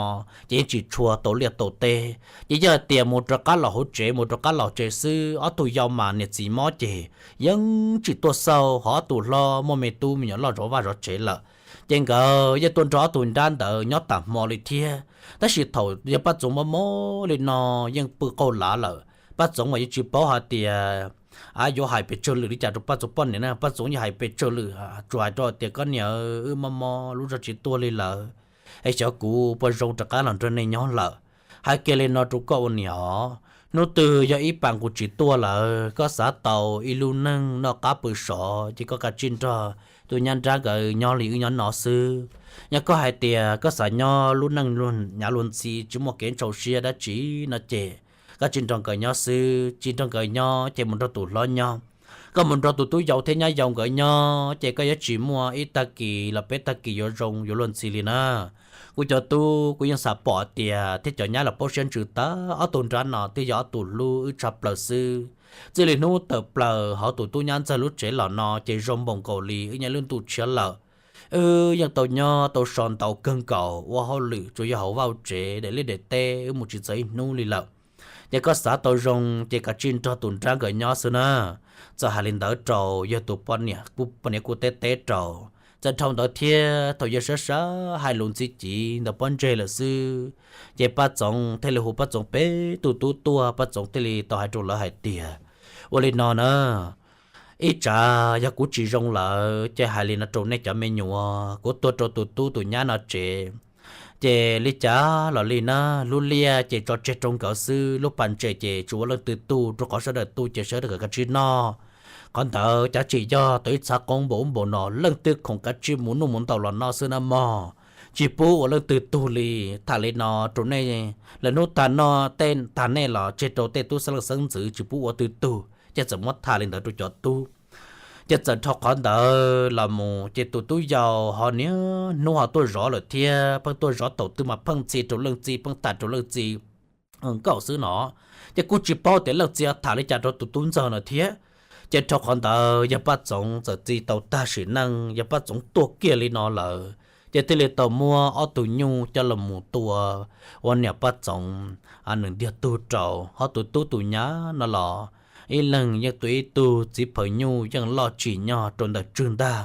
ces yeej tsis tshua tau liaj tau teb. Ces yog hais tias mus rov qab los hauv tsev mus rov qab los tsev xwb, ob tug yau mas niam txiv mob ces yeej tsis tuaj xauj, ho ob tug hlob muaj me tub me nyuam loj zov vaj zov tsev lawm. Ces nkawd yeej tuaj nrog ob tug nrab ntawd nyob tas hmo li thiab. Tab sis thaum yog Paj Txoov mob mob li no yeej pw qaug lav lawm, Paj Txoov mas yeej tsis paub hais tias yuav hais pes tsawg lwm li cas rau Paj Txoov poj niam na. Paj Txoov yeej hais pes tsawg lwm, tsuas hais rau tias, Koj niam, wb mob mob lub zog tsis tuaj li lawm, es xyov kuv puas zoo rov qab los nrog nej nyob lawm. Hais kiag li no rau koj ua niam os, hnub twg yog ib pas nqus tsis tuaj lawm, koj xav tau ib lub neej noj qab pw sov ces koj kav tsij nrog tus nyab nrab nkawd nyob li wb nyob no xwb. Yog koj hais tias koj xav nyob lub neej nyav luag ntxhi tsis muaj kev ntxhov siab dab tsi no ces koj tsis nrog nkawd nyob xwb, tsis nrog nkawd nyob ces mus nrog tus hlob nyob. Koj mus nrog tus tub yau thiab nyab yau nkawd nyob ces koj yuav tsis muaj ib tag kis los peb tag kis yuav zoo yuav luag ntxhi li na. Kuv cov tub, kuv yeej xav pom tias thiab cov nyab los paub siab ntsws tag, ob tug nrab no twb yog ob tug hlub wb tshaj plaws xwb. Txij li hnub tawm plaws hauv tus tub nyab ntxawg lub tsev los no ces zoo npaum nkaus li wb nyob lub ntuj tshiab lawm. Wb yeej tau nyob tau so ntau kawg nkaus, ua hauj lwm tsuas yog hauv vaj tsev, daim liaj daim teb wb mus tsis txog ib hnub li lawm. Ces koj xav tau zoo ces kav tsij nrog tus nrab nkawd nyob xwb na. Txawm hais li ntawd rau yawg tus poj niam kuj teb teb rau. Txawm dhau ntawd thiab thaum yawg sab sab hais lus ntxhi civ ntawm pob ntseg lawm xwb, ces Paj Txoov thiaj li hu Paj Txoov peb tug tub tuaj, Paj Txoov thiaj li tau hais rau lawv hais tias, Ua li no na, ib tsam yog kuv tsis zoo lawm ces hais li no rau nej cov me nyuam, kuv tuag rau tus tub tus nyab no tsev. Ces li cas los li na, lub liaj ces tso tseg rau nkawd xwb, lub pas ntses ces tsis ua leej twg tug, rau qhov sawv daws tu ces sawv daws kav tsij noj. Qhov ntawd cav tsis yog tau ib txhab qoob npaum ub npaum no, leej twg khoom kav tsij mus nuj mus ntaus los noj xwb na mog. Tsis pub ua leej twg tug li. Tham li no rau nej, lawv hnub tag noj tej tag nej los tseg rau tej tub xeeb leej xeeb ntxwv, tsis pub ua twg tug, ces txawm muab tham li ntawd rau cov tub. Ces txawm dhau qhov ntawd los mus ces tus tub yau ho niaj hnub ho tuaj zov lawm thiab, pheej tuaj zov thaum twg mas pheej ntxhi rau leej txiv, pheej tham rau leej txiv nkaus xwb no. Ces kuj tsis paub tias leej txiv tham li cas rau tus tub ntxawg no thiab. Ces dhau qhov ntawd yawg Paj Txoov txawm txi tau tag sim neej, yawg Paj Txoov tuag kiag li no lawm, ces thiaj li tau muab ob tug nyuj coj los mus tua ua niam Paj Txoov nws ntiag tug rau. Ho tus tub tus nyab no los ib leeg yeej tua ib tug, txiv phaws nyuj yeej loj tsim nyog rau ntawm tswg ntag.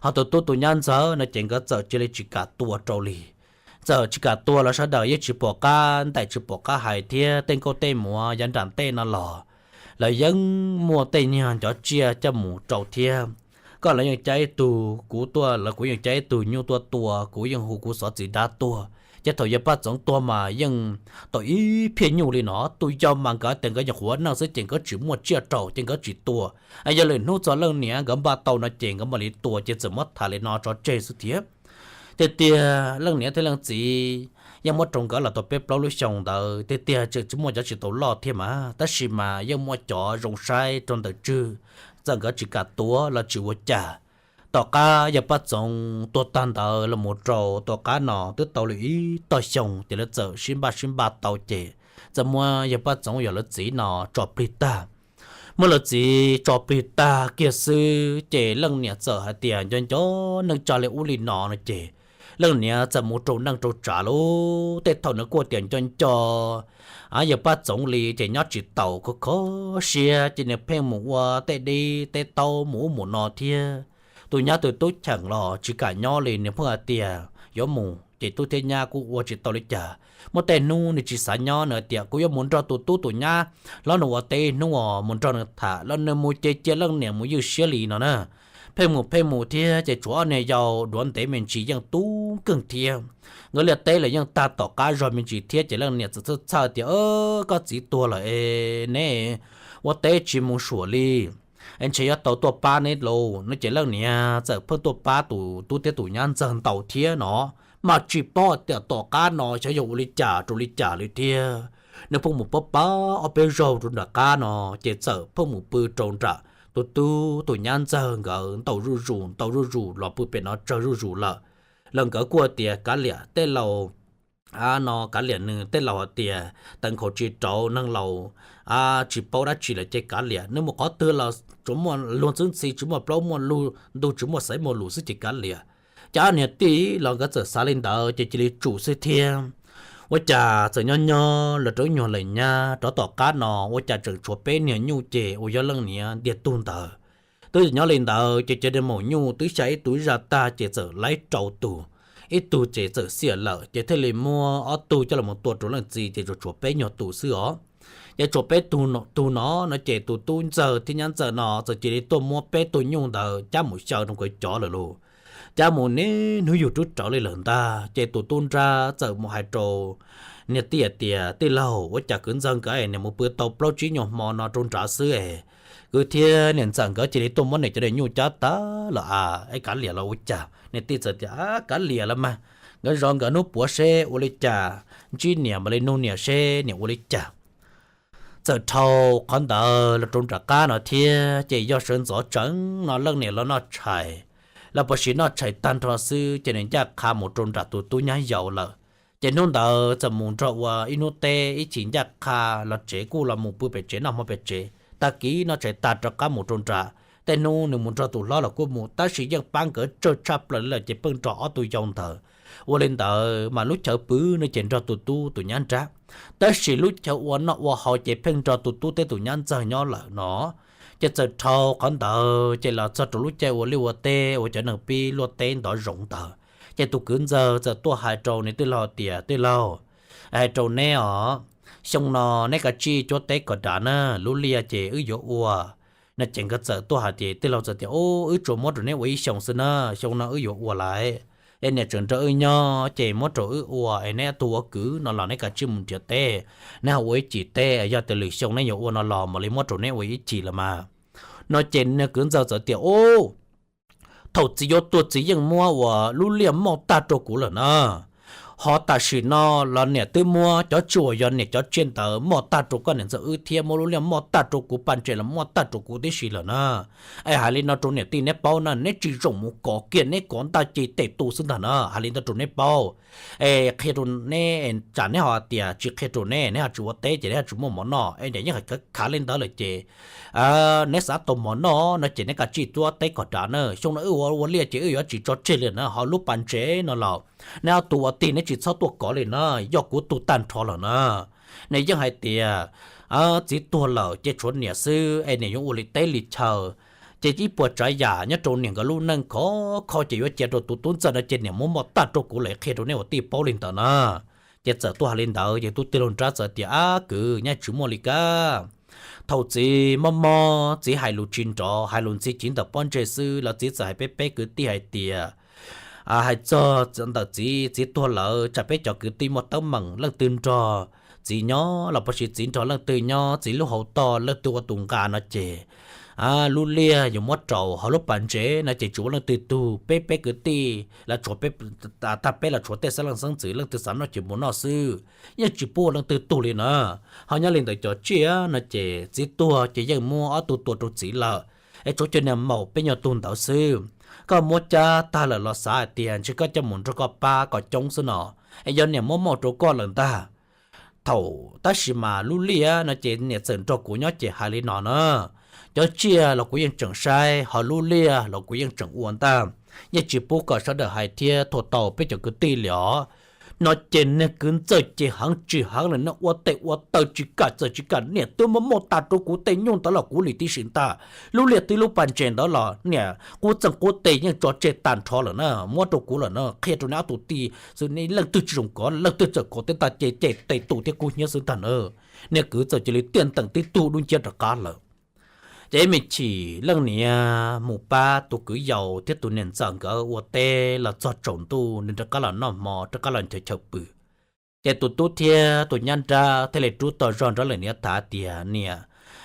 Ho tus tub tus nyab ntxawg no ces nkawd txawm cia li tsis kam tua rau li. Txawm tsis kam tua los sawv daws yeej tsis pom qab ntaim tsis pom qab hais thiab tej nkauj tej muam yav nram ntej no los lawv yeej muaj tej nyuag ncov tsiaj coj mus rau thiab. Koj lawv yeej cab ib tug, kuv tuaj lawv kuv yeej cab ib tug nyuj tuaj tua, kuv yeej hu kuv xov txiv dab tuaj. Ces thaum yawg Paj Txoov tuag mas yeej tau ib phiab nyuj li no. Tus yau mas nkawd tias nkawd nyuam qhuav neej xwb ces nkawd tsis muaj tsiaj rau ces nkawd tsis tua. Yog lwm hnub txog leej niam nkawd npaj tau no ces nkawd mam li tua, ces txawm muab tham li no tso tseg xwb thiab. Tiag tiag leej niam thiab leej txiv yeej muab rau nkawd los tau peb plaub lub xyoo ntawd, tiag tiag tseem tsis muaj cov tsis tau loj thiab mas, tab sis mas yeej muaj cov zoo saib rau ntawm tswg, txawm nkawd tsis kam tua los tsis ua cas. Tom qab yawg Paj Txoov tuag tag ntawd los mus rau tom qab no twb tau li ib tog xyoo ces lawv txawm sib npaj sib npaj tau ces txawm muab yawg Paj Txoov yog lawv txiv no tso plig tag. Muab lawv txiv tso plig tag kiag xwb ces leej niam txawm hais tias nco nco neej tsa li ub li no no ces leej niam txawm mus rau neej rau tsav lawm. Tej thaum nws kuj tias nco nco yawg Paj Txoov li ces nyob tsis taus, kho kho siab ces nws pheej mus ua tej dib tej taub mus ub mus no thiab. Tus nyab tus tub cheem los tsis kam nyob li, nws pheej hais tias yuav mus ces tub thiab nyab kuj ua tsis tau li cas. Muaj tej hnub nws tsis xav nyob, nws hais tias kuv yuav mus nrog tus tub tus nyab hlob nws ua teb ib hnub os, mus nrog nws tham los nws mus ces cia leej niam mus ywj siab li no na. Pheej mus pheej mus thiab ces tshuav ob niag yau duav ntev me ntsis yeej tub keej thiab. Nkawd liaj teb los yeej tag tom qab zog me ntsis thiab ces leej niam txawm txhawj txhawj tias koj txiv tuag lawm es neb ua teb tsis mus suam li es ntshe yuav tau tuaj pab neb lauj no ces leej niam txawm pheej tuaj pab tus tub thiab tus nyab ntxawg ntau thiab no. Mas tsis paub tias tom qab no xyov yog ua li cas rau li cas li thiab. Nws pheej mus pab pab ob peb zaug rau nram qab no ces txawm pheej mus pw rau nram tus tub tus nyab ntxawg nkawd ntau zuj zus ntau zuj zus los pw pem no tsawg zuj zus lawm. Los nkawd kuj tias kav liam tej laus no, kav liam nws tej laus hais tias teev khaum tsis rauv neeg laus tsis paub dab tsi lawm ces kav liam, nws mus qhov twg los tsuas muaj luag ntxhi tsis muaj plaub muaj ntug tsis muaj xaiv muaj lus xwb ces kav liam. Ces ob niag tij los nkawd txawm xav li ntawd ces cia li tsum xwb thiab. Ua cas txawm nyob nyob los rau ib nyuag lees nyab rov tom qab no ua cas tseem tshuav peb niag nyuj ces uas yog leej niam ntiag tug ntawd twb nyob li ntawd ces cov niag maum nyuj twb xya ib tug zaj tag ces txawm laib rau tus, ib tug ces txawm xiam lawm ces thiaj li muab ob tug coj los tua rau leej txiv ces tsuas tshuav peb nyuag tus xwb os. Ces tshuav peb tug no no ces tus tub ntxawg thiab nyab ntxawg no txawm cia li tuaj muab peb tug nyuj ntawd cab mus xyaw rau nkawd cov lawm lauj. Cab mus niaj hnub yug rub rawv li lawm ntag ces tus tub nrab txawm mus hais rau niag tij hais tias tij laug, ua cas kwv ntxawg nkawd es niam mus pw tau plaub tsib nyuag hmo no rau nrad xwb es kwv thiab niam ntxawm nkawd cia li tuaj muab niam cov niag nyuj cab tag lawm a, es kav liam los ua cas? Niag tij txawm tias kav liam los mas, nkawd zov nkawd hnub puav seb ua li cas, ntsib niam mam li nug niam seb niam ua li cas. Txawm dhau qhov ntawd los rau nram qab no thiab ces yog sawv ntxov tseev no leej niam los noj tshais, los puas sis noj tshais tag nrho xwb ces nws ncaj qha mus rau nram tus tub nyab yau lawm. Ces hnub ntawd txawm mus nrog ua ib hnub teb ib chim ncaj qha los tsev kuj los mus pw pem tsev noj hmo pem tsev, tag kis noj tshais tag rov qab mus rau nram. Tej hnub nws mus nrog tus hlob los kuj mus tab sis yeej pab nkawd tsawg tshaj plaws li lawm ces pheej nrog ob tug yau ntawd. Ua li ntawd mas lub chaw pw no ces nrog tus tub tus nyab nrab, tab sis lub chaw ua noj ua haus ces pheej nrog tus tub thiab tus nyab ntxawg nyob lawm no. Ces txawm dhau qhov ntawd ces los txog rau lub caij ua liaj ua teb ua cov neeg pib luaj teb ntov zoov ntawd, ces tus kwv ntxawg txawm tuaj hais rau nws tij laug tias tij laug, hais rau neb os, xyoo no neb kav tsij cuab teb kom dav na, lub liaj ces wb yuav ua. No ces nkawd txawm tuaj hais tias tij laug txawm tias wb tsuas muab rau neb ua ib xyoos xwb na, xyoo no wb yuav ua lawm es niam tseem nrog wb nyob ces muab rau wb ua es neb ob tug ua kwv no los neb kav tsij mus nrhiav teb, neb ho ua ib chim teb, yog tias lwm xyoo neb yuav ua no los mam li muab rau neb ua ib chim los mas. No ces nws kwv ntxawg txawm tias ub, thaum txiv yuav tuag txiv yeej muab ua lub liaj moj tag rau kuv lawm na. Ho tam sim no los niam twb muab cov tsiaj uas yog niam cov tsiaj ntawd moj tag rau koj niam ntxawg wb thiab muab lub liaj moj tag rau kuv, paj ntses los moj tag rau kuv tib si lawm na. Es hais li no rau niam tij neb paub na, neb tsis zoo mus kov kiag neb kov ntaj ci tes tu xwb ntag na, hais li ntawd rau neb paub. Es qhia rau neb, tsam neb ho tias tsis qhia rau neb, neb ho tsis ua teb ces neb ho tsis muaj mov noj es niam yeej hais khav li ntawd lawm ces neb xav tau mov noj no ces neb kav tsij cuab teb kom dav na, xyoo no wb ua ua liaj ces wb yuav tsis tso tseg li na, ho lub paj ntses no los neb ob tug ua tij neb tsis txhob tuaj kov li na, yog kuv tug tag nrho lawm na. Nws yeej hais tias txiv tuag lawm ces tshuav niam xwb es niam yuav ua li teb li chaw, Ces ib puas tsav yam nyob rau niam nkawd lub neej khov kho ces yuav cia rau tus tub ntxawm no ces niam muab moj tag rau kuv lawm, qhia rau nej ua tij paub li ntawd na. Ces txawm tuaj hais li ntawd ces tub tij laug nrab txawm tias, Ab kwv, nyaj tsis muaj li kab. Thaum txiv mob mob txiv hais lus tsis nrov, hais lus ntxhi chiv ntawm pob ntseg xwb los txiv txawm hais peb peb kwv tij hais tias, hais txog ntawm txiv, txiv tuag lawm tsam peb cov kwv tij muaj teeb meem leej twg nrog txiv nyob los puas tsis txiv nrog leej twg nyob, txiv lub hauv toj leej twg ua tus nqa no ces lub liaj yuav muab rau hauv lub pas ntses no ces tsis ua leej twg tug, peb peb kwv tij los tshuav peb, tag peb los tshuav tej xeeb leej xeeb ntxwv leej twg xav noj ces mus noj xwb, yeej tsis pub ua leej twg tug li na. Ho nyob li ntawd cov tsiaj no ces txiv tuag ces yeej muab ob tug tua rau txiv lawm, es tshuav cov niag maum peb nyuag tug ntawd xwb. Koj muab cab tag lawm los xav hais tias ntshe koj coj mus nrog koj pab kom coob xwb no, es yog niam muab moj rau koj lawm ntag. Thaum tab sis mas lub liaj no ces niam txawm nrog kuv nyob ces hais li no na, cov tsiaj los kuv yeej tseem saib, ho lub liaj los kuv yeej tseem ua ntag, yeej tsis pub kom sawv daws hais thiab thuam tau peb cov kwv tij li os. No ces niag kwv ntxawm ces heev tsis heev lawm no, ua tes ua taw tsis kam txawm tsis kam, niam twb muab moj tag rau kuv tej nyuj ntawd los kuv lim tib si ntag. Lub liaj twb lub pas ntses ntawd los niam qub txeeg qub tes yeej tso tseg tag nrho lawm na, muab rau kuv lawm na, qhia rau nej ob tug tij xwb, nej leej twg tsis zoo kov leej twg txawm kov tej tag ces cem tes tu thiab kub hnyiab xwb ntag na. Niag kwv txawm cia li tiaj nteem tib tug dub nciab rov qab lawm. Ces ib me chim leej niam mus pab tus kwv yau thiab tus niam ntxawm nkawd ua teb los txog tsaus ntuj nws rov qab los noj hmo rov qab los nchaw chaw pw. Ces tus tub thiab tus nyab nrab thiaj li rub tau zog nrog leej niam tham tias, Niam,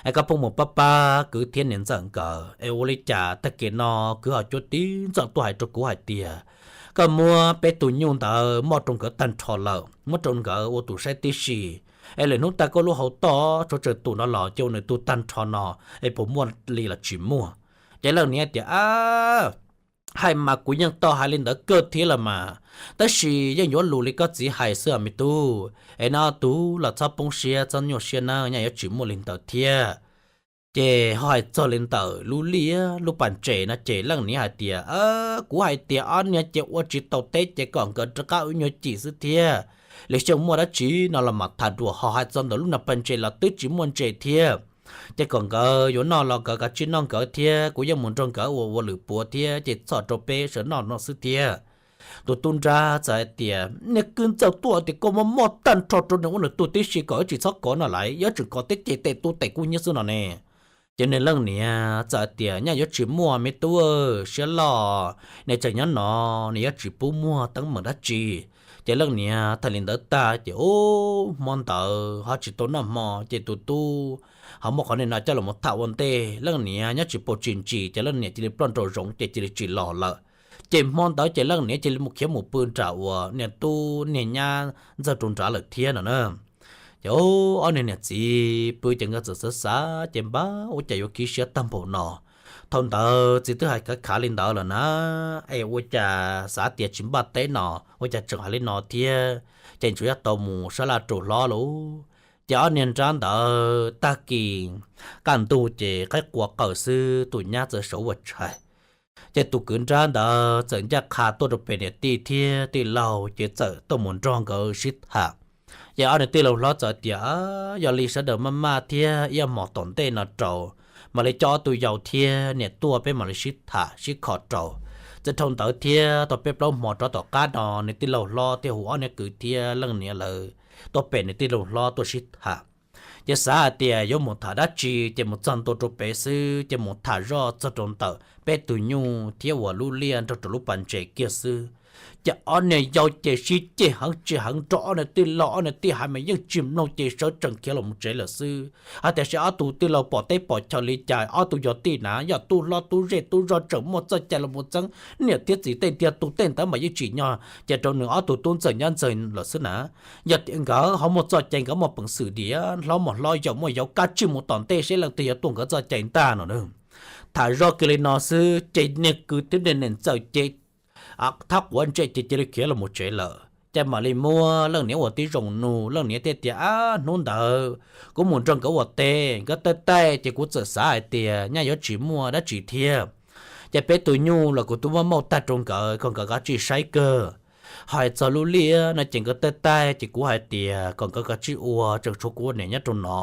es koj pheej mus pab pab kwv thiab niam ntxawm nkawd es ua li cas tag kis no kwv ho cuab tib ntxawm tuaj hais rau kuv hais tias koj muab peb tus nyuj ntawd moj rau nkawd tag nrho lawm, muab rau nkawd ua tus saib tib si, es lwm hnub tag koj lub hauv toj tshuav tsawg tus no los cia ua nws tug tag nrho no, es puas muaj li los tsis muaj? Ces leej niam tias, Ab, hais mas kuv yeej tau hais li ntawd kawg thiab los mas, tab sis yeej yuav lus li koj txiv hais xwb os me tub, es nej ob tug los txhob poob siab txhob nyuaj siab nawb, nyaj yuav tsis muaj li ntawd thiab. Ces ho hais txog li ntawm lub liaj lub pas ntses no ces leej niam hais tias, Kuv hais tias ob niag ces ua tsis tau teb ces kom nkawd rov qab ua nyuag cim xwb thiab. Lwm xyoo muaj dab tsi no los mam tham dua, ho hais txog ntawm lub niag pas ntses los twb tsis muaj ntses thiab. Ces kom nkawd yuav noj los nkawd kav tsij noj nkawd thiab, kuv yeej mus nrog nkawd ua ua lwm puav thiab ces txhom rau peb sawv noj no xwb thiab. Tus tub nrab txawm hais tias, Niag kwv ntxawg tuaj tias koj muab moj tag nrho rau nws ua nws tug tib si, kom wb tsis txhob kov no lawm, yuav tsum kov thiab cem tes tu tes kub hnyiab xwb no ne. Ces nws leej niam txawm hais tias, Nyaj yuav tsis muaj me tub, siab loj, nws tseem nyob no, nws yuav tsis pub muaj teeb meem dab tsi. Ces leej niam tham li ntawd tag ces ub hmo ntawd ho tsis tau noj hmo ces tus tub ho muab qhov niag no coj los tham ua ntej, leej niam nyob tsis paub tsis ntsis ces leej niam cia li ploj nraum zoov ces cia li tsis los lawm. Ces hmo ntawd ces leej niam cia li mus khiav mus pw nram uas niag tub niag nyab ntxawg rau nrad lawm thiab no na. Ces ob niag niam txiv pw ces nkawd txawm xav xav ces npab ua cas yuav khib siab tag npaum no. Thaum ntawd txiv twb hais khav khav li ntawd lawm na, es ua cas xav tias tsis npaj teb no ua cas tseem hais li no thiab, ces tsuas yog tau mus sab laj rau hlob lauj. Ces ob niag nrab ntawd tag kis kaj ntug ces qaib qua qaws xwb tus nyab txawm sawv ua tshais. Ces tus kwv nrab ntawd txawm ncaj qha tuaj rau pem niam tij thiab tij laug ces txawm tuaj mus nrog nkawd sib tham. Ces ob niag tij laug hlob txawm tias, Yog li sawv daws maj maj thiab ib hmos tom ntej no rau, mam li coj ob tug yau thiab niam tuaj peb mam li sib tham sib kho rau. Txawm dhau ntawd thiab tau peb plaub hmo rov tom qab no nws tij laug hlob thiaj hu ob niag kwv thiab leej niam lawv tuaj pem nws tij laug hlob tuaj sib tham. Ces xav hais tias yuav mus tham dab tsi ces mus txog ntua rau pem xwb ces mus tham zoj txog rau ntawm peb tus nyuj thiab uas lub liaj nrog rau lub pas ntses kiag xwb. Ces ob niag yau ces sib ceg heev tsis heev nrog ob niag tij laug, ob niag tij hais mas yeej tsis mloog ces sawv tsees khiav los mus tsev lawm xwb. Hais tias seb ob tug tij laug pom teb pom chaw li cas, ob tug yog tij na, yog tub hlob tub zej tub zog tseem muaj txoj cai los mus txeeb niam thiab txiv tej tiag, tus tej ntawd mas yeej tsim nyog ces rau nws ob tug tub ntxawg nyab ntxawg lawm xwb na. Yog tias nkawd ho muaj txoj cai, nkawd muaj peev xwm diam, hlob muaj hlob, yau muaj yau, kav tsij mus tom ntej seb leej twg yuav tuaj nkawd txoj cai ntag no na. Tham zoj kiag li no xwb ces niag kwv thiab niam ntxawm ces thab quav ntse ces cia li khiav los mus tsev lawm. Ces mam li muab leej niam ua tib zoo nug, leej niam thiaj tias, Ab, hnub ntawd kuv mus nrog nkawd ua teb, nkawd taij taij ces kuv txawm xav hais tias nyaj yuav tsis muaj dab tsi thiab. Ces peb tus nyuj los kuv twb muab mauj tag rau nkawd kom nkawd kav tsij saib kawg. Hais txog lub liaj no ces nkawd taij taij ces kuv hais tias kom nkawd kav tsij ua, tseem tshuav kuv ua niam nyob rau no,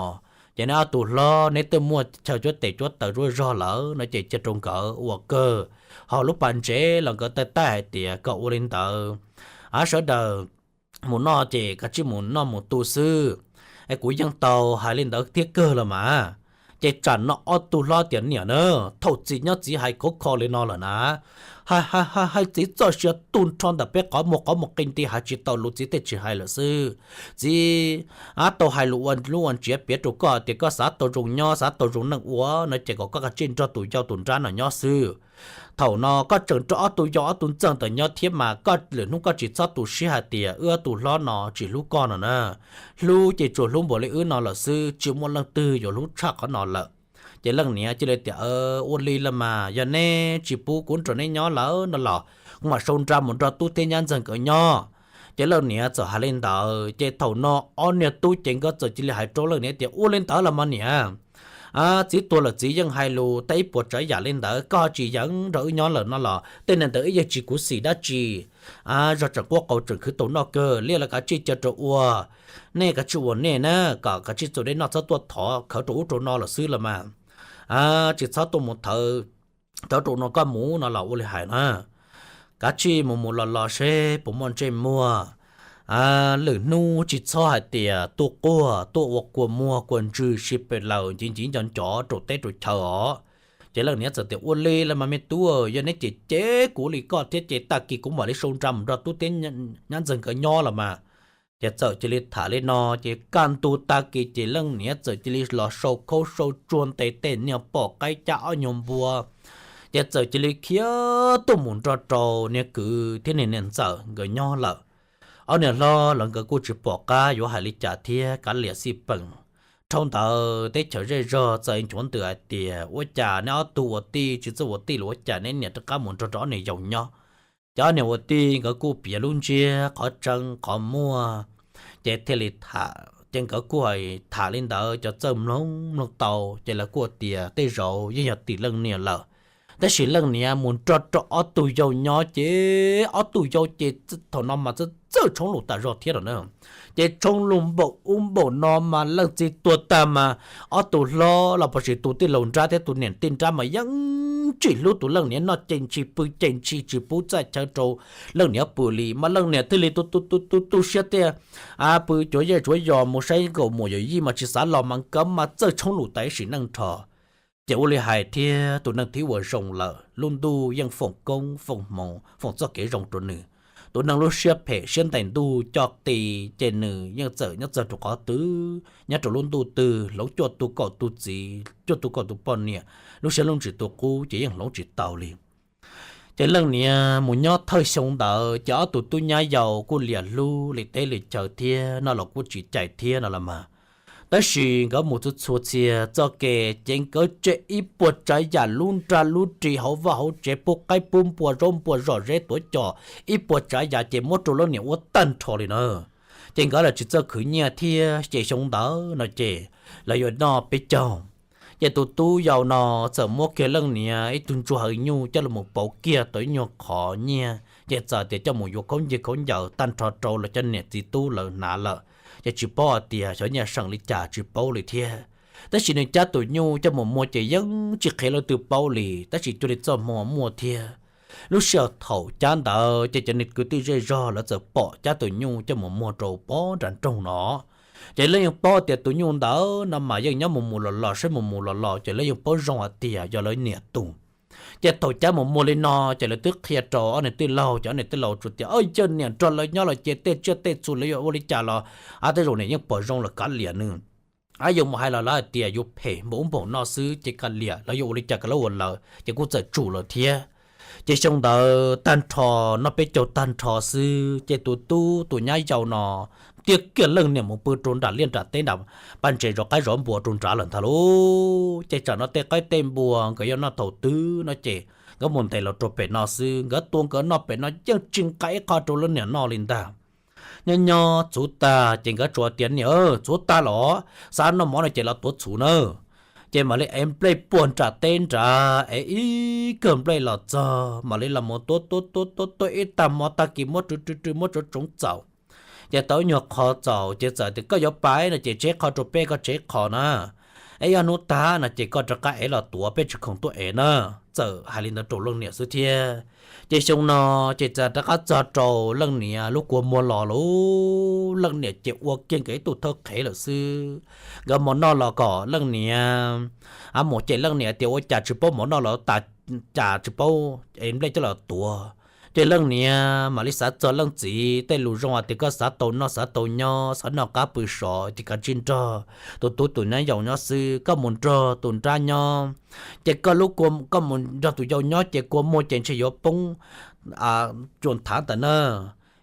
Ces neb ob tug hlob neb twb muaj chaw cuab tes cuab taw zuj zog lawm no ces cia rau nkawd ua kawg. Ho lub pas ntsev los nkawd taij taij hais tias kom ua li ntawd, a, sawv daws mus noj ces kav tsij mus noj mus tu xwb. Es kuv yeej tau hais li ntawd thiab kawg los mas. Ces tsam no ob tug hlob tias niam na, thaum txiv nyob txiv hais khov kho li no lawm na, hais hais hais txiv txoj sia tu nrho ntawm peb qhov muag qhov muag qi nti hais tsis tau lus txiv thiaj tsis hais lawm xwb. Txiv, a, tau hais lus ua lub ua ntsiav piav rau koj tias koj xav tau zoo nyob xav tau zoo neej ua no ces kom koj kav tsij nrog tus yau tus nrab no nyob xwb. Thaum no koj tseem nrog ob tug yau ob tug ntxawg ntawd nyob thiab mas koj lwm hnub koj tsis txhob tu siab hais tias wb ob tug hlob no tsis hlub koj no na. Hlub ces tsuas hlub npaum li wb no lawm xwb, tsis muaj leej twg yuav hlub tshaj qhov no lawm. Ces leej niam cia li tias, ua li los mas yog neb tsis pub kuv nrog neb nyob lawm no los kuv mam sau nra mus nrog tub thiab nyab ntxawg nkawd nyob. Ces leej niam txawm hais li ntawd ces thaum no ob niag tub ces nkawd txawm cia li hais rau leej niam tias ua li ntawd los mas niam, txiv tuag lawm txiv yeej hais lus tau ib puas tsav yam li ntawd, koj tsis yeem nrog wb nyob lawm no los tej neeg ntawd wb yeej tsis khuv xim dab tsi. Zog tseem quaj qau tseem khwv tau noj kawg li los kav tsij cia rau ua, nej kav tsij ua nej na, kom kav tsij txua dej noj txhob tuaj thov khawv rau ub rau no lawm xwb los mas. Tsis txhob tuaj mus thawv, thawv rau no koj mus no los ua li hais na. Kav tsij mus mus los los seb puas muaj ntsej muag. Lwm hnub tsis txhob hais tias tuaj quaj tuaj ua kua muag kua ntsws si pes lawm nciv nciv nco nco rau teb rau chaw os. Ces leej niam txawm tias ua li los mas me tub, yog neb cem cem kuv li koj thiab ces tag kis kuv mam li sau nra mus nrog tub thiab nyab ntxawg nkawd nyob los mas. Ces txawm cia li tham li no ces kaj ntug tag kis ces leej niam txawm cia li los sau khaub sau tsuag ntes tej niag pom qaib cab ob nyuag npua. Ces txawm cia li khiav tuaj mus nrog rau niag kwv thiab niag niam ntxawm nkawd nyob lawm. Ob niag hlob los nkawd kuj tsis pom qab yuav hais li cas thiab kav liam xij peem. Dhau ntawd teb chaws zej zog txawm nchuav ntws hais tias ua cas neb ob tug ua tij tsis txawj ua tij los ua cas neb niam rov qab mus nrog rau ob niag yau nyob. Ces ob niag ua tij nkawd kuj piav lub ntsiab qhov tseeb qhov muaj, ces thiaj li tham ces nkawd kuj tham li ntawd cov txawj mloog mloog tau ces lawv kuj tias tej zaum yeej yog tim leej niam lawm. Tab sis leej niam mus nrog rau ob tug yau nyob ces ob tug yau ces thaum no mas txawj tshoob lus tas zog thiab no na. Ces tshoob lus npaum ub npaum no mas leej txiv tuag tag mas ob tug hlob los puas tsis tus tij laug nrab thiab tus niam tij nrab mas yeej tsis hlub tus leej niam, noj ces ntshis pw ces ntshis tsis pub txaj chaw rau leej niam pw li mas leej niam thiaj li tu tu tu tu siab tiag, pw cuav zej cuav yos mus saib nkaus muam yawm yij mas tsis xav los mas nkawd mas txawj tshoob lus tas ib sim neej nrho. Ces ua li hais thiab tus neeg thib uas zoo lawm lub ntuj yeej foom koob foom hmoov foom txoj kev zoo rau nws. Tus neeg lub siab phem siab ntais ntuj coj qis ces nws yeej txawm nyob txog rau qhov twg nyob rau lub ntuj twg hloov cuaj tus kaum tus txiv cuaj tus kaum tus poj niam, lub siab lub ntsws tus qub ces yeej hloov tsis tau li. Ces leej niam mus nyob thawj xyoo ntawd ces ob tug tub nyab yau kuj liam hlub li teb li chaw thiab no los kuj tsis cais thiab no los mas. Tab sis nkawd mus txhua txhua txhia txoj kev ces nkawd tseg ib puas tsav yam lub nra lub ris hauv vaj hauv tsev pub qaib pub npua zaub npua zom zeb tuav cos ib puas tsav yam ces muab rau leej niam ua tag nrho li na. Ces nkawd los tsis txawj khwv nyiaj thiab ces xyoo ntawd no ces lawv yuav noj peb caug. Ces tus tub yau no txawm muab kiag leej niam ib tug ntsuag hawv nyuj coj los pauv kiag tau ib nyuag qhov nyiaj ces txawm tias coj mus yuav khaub ncaws khaub ncaws tag nrho rau los cov niam txiv tub lawv hnav lawm. Ces tsis paub hais tias xyov nyiaj seem li cas tsis paub li thiab. Tab sis nws cab tus nyuj coj mus muag ces yeej tsis qhia leej twg paub li tab sis cuag li txoj hmoo muaj thiab. Lub sij hawm thaum cab ntawd ces cov niag kwv tij zej zog lawv txawm pom cab tus nyuj coj mus muag rau pob nram nroog no. Ces lawv yeej paub tias tus nyuj ntawd no mas yeej nyob mus mus los los saib mus mus los los ces lawv yeej paub zoo hais tias yog lawv niam tus. Ces thaum cab mus muag li no ces lawv twb qhia rau ob niag tij laug ces ob niag tij laug tsuas tias yog niam nrog lawv nyob los ces tej tsiaj tej txhu lawv yuav ua li cas los, a, tej zaum niam yeej pom zoo lawm kav liam nws. A, yuav mus hais los lawv hais tias yuav phem npaum ub npaum no xwb ces kav liam lawv yuav ua li cas kav lawv ua lawv ces kuj txawm tsum lawm thiab. Ces xyoo ntawd tag nrho noj peb caug tag nrho xwb ces tus tub tus nyab yau no tiaj kiag leej niam mus pw rau nram liaj nram teb nram paj ntses zov qaib zov npua rau nrad lawm ntag lauj. Ces tsam no tej qaib tej npua nkawd yuav noj thaum twg no ces nkawd mus ntes los rau pem no xwb, nkawd tua nkawd noj pem no yeej tsis nqa ib qho rau leej niam noj li ntag. Nyob nyob txhuv tag ces nkawd tsuas tias niam, txhuv tag los, xav noj mov no ces los tuav txhuv na. Ces mam li ev nplej puag nram teb nrad, ev ib kawm nplej los txog mam li los mus tuav tuav tuav tuav tuav ib tag hmo tag kis muab rw rw rw muab tsoov tsoov txaus. Ces tau ib nyuag qho txaus ces txawm tias koj yuav pais no ces tseg qho rau peb koj tseg qho na. Ib ob hnub tag no ces koj rov qab ev los tuav, peb tsis khoom tuaj ev na. Txawm hais li ntawd rau leej niam xwb thiab. Ces xyoo no ces txawm rov qab txog rau leej niam lub kua muag los lawm. Leej niam ces ua kiag nkawd ib tug thawj qhev lawm xwb. Nkawd mov noj los kom leej niam, a, mus ces leej niam tias ua cas tsis paub mov noj los tas, cas tsis paub ev nplej coj los tuav. Ces leej niam mam li xav txog leej txiv tej lus zoo hais tias koj xav tau noj xav tau nyob, xav noj qab pw sov ces kav tsij nrog tus tub tus nyab yau nyob xwb, koj mus nrog tus nrab nyob ces koj lub kua, koj mus nrog tus yau nyob ces kua muag ces ntshe yuav poob cua nthav ntawm na.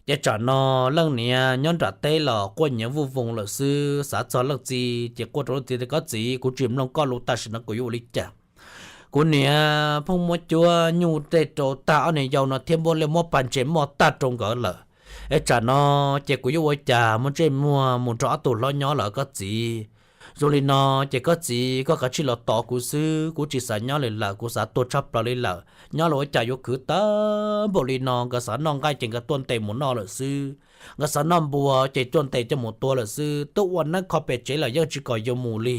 Ces tsam no leej niam nyob nram teb los quaj nyiav vuj voog lawm xwb, xav txog leej txiv ces quaj rau leej txiv tias koj txiv, kuv tsis mloog koj lus tam sim no kuv yuav ua li cas. Kuv niam pheej muab cuab nyuj tej rau tag ob niag yau no thiab muab liaj muab pa ntses muaj tag rau nkawd lawm. Es tsam no ces kuv yuav ua cas muaj ntsej muag mus nrog ob tug hlob nyob lawm koj txiv. Zoo li no ces koj txiv koj kav tsij los tos kuv xwb, kuv tsis xav nyob li lawm, kuv xav tuag tshaj plaws li lawm. Nyob los ua cas yuav khwv tag npaum li no, nkawd xav noj nqaij ces nkawd tuaj ntes mus noj lawm xwb, nkawd xav noj npua ces tuaj ntes coj mus tua lawm xwb, twb ua neeb kho pem tsev lawm yeej tsis kom yus mus li.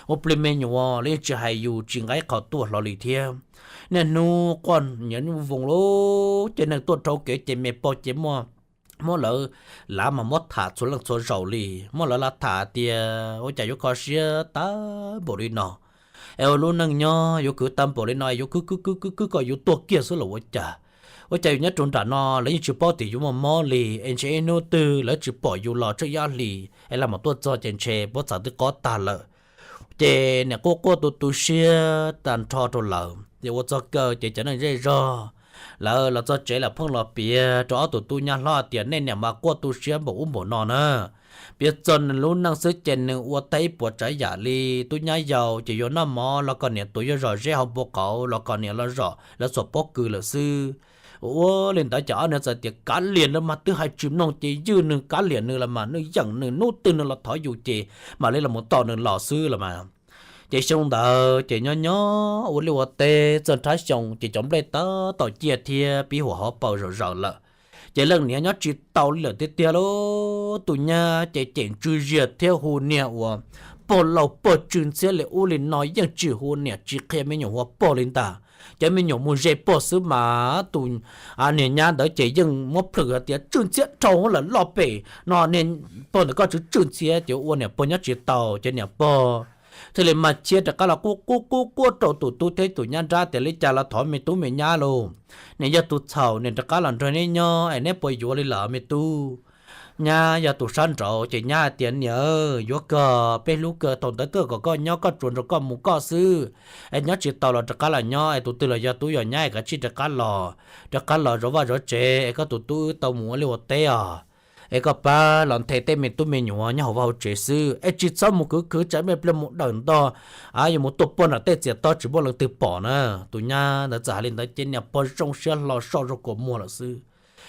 Ua plig me nyuam los yeej tsis hais yus, tsis nqa qhov tuaj hlo li thiab. Niaj hnub quaj nyiav vuj voog lawm ces neeg tuaj rau kev ces me pog ces muab lawv lav mas muab tham txhua leej txhua zaus li, muab lawv lav tham tias ua cas yuav kho siab tag npaum li no, es ua lub neej nyob yuav khwv tag npaum li no es yuav khwv khwv khwv khwv khwv kom yus tuag kiag xwb los ua cas. Ua cas yus nyob rau nram no lawv yeej tsis paub tias yus muaj mob li, es ntshe ib hnub twg lawv tsis pom yus los tsheej ib ob hlis es lawv mam tuaj txog ces ntshe pob txha twb qob tag lawm. Ces niam quaj quaj tu tu siab tag nrho rau lawm, ces ua txog kawg ces cov neeg zej zog lawv los txog tsev lawm pheej los piav rau ob tug tub nyab hlob tias nej niam mas quaj tu siab npaum ub npaum no na. Piav txog nws lub neej xwb ces nws ua tag ib puas tsav yam li tub nyab yau ces yuav noj mov los kom niam tuav yuav zom zeb hauv npoo qauv los kom niam los zom lawv txhua pob kws lawm xwb. Ua li ntawd ces ob niag txawm tias kav liam, lawv mas twb hais tsis mloog ces ywj nws, kav liam nws los mas nws yeem nws, hnub twg nws los thov yus ces mam li los mus tos nws los xwb los mas. Ces xyoo ntawd ces nyob nyob ua liaj ua teb txog nrhab xyoo ces cov nplej tab tom ciaj thiab pib huam hauv paus zom zaws lawm. Ces leej niam nyob tsis tau li lawm tiag tiag lauj, tus nyab ces cem tsw ziag thiab hu niag uas pog laus pog tsw ntxhiab li ub li no yeej tsis hu niam tsis qhia me nyuam hu pog li ntag. Cov me nyuam mus ze pog xwb mas tus niag nyab ntawd ces yeej muab plhws hais tias tsw ntxhiab dhau lawm loj pem no, niag pog ntawd koj tsw tsw ntxhiab ces ua niam pog nyob tsis tau ces niam pog thiaj li mag thiab rov qab los qub qub qub quaj rau tus tub thiab tus nyab nrab tias li cas los thov me tub me nyab lauj, niam yog tus txhaum, niam rov qab los nrog neb nyob es neb puas yuav li lawm me tub? Nyab yog tus sab nraud ces nyab hais tias niam, yuav kawg, peb hlub kawg, thaum ntawd twb kom koj nyob koj tsuas nrog koj mus koj xwb, es nyob tsis tau los rov qab los nyob es tus twg los yog tub yog nyab es kav tsij rov qab los, rov qab los zov vaj zov tsev es koj tus tub wb tau mus ua liaj ua teb os. Es koj pab los nthe tej me tub me nyuam nyob hauv vaj hauv tsev xwb es tsis txhob mus khwv khwv tsam me pliag mus dawm ntog, yuav mus tuaj pog nram tej txias tob tsis muaj leej twg pom na. Tus nyab ntawd txawm hais li ntawd ces niam pog zoo siab hlo soj zog kua muag lawm xwb.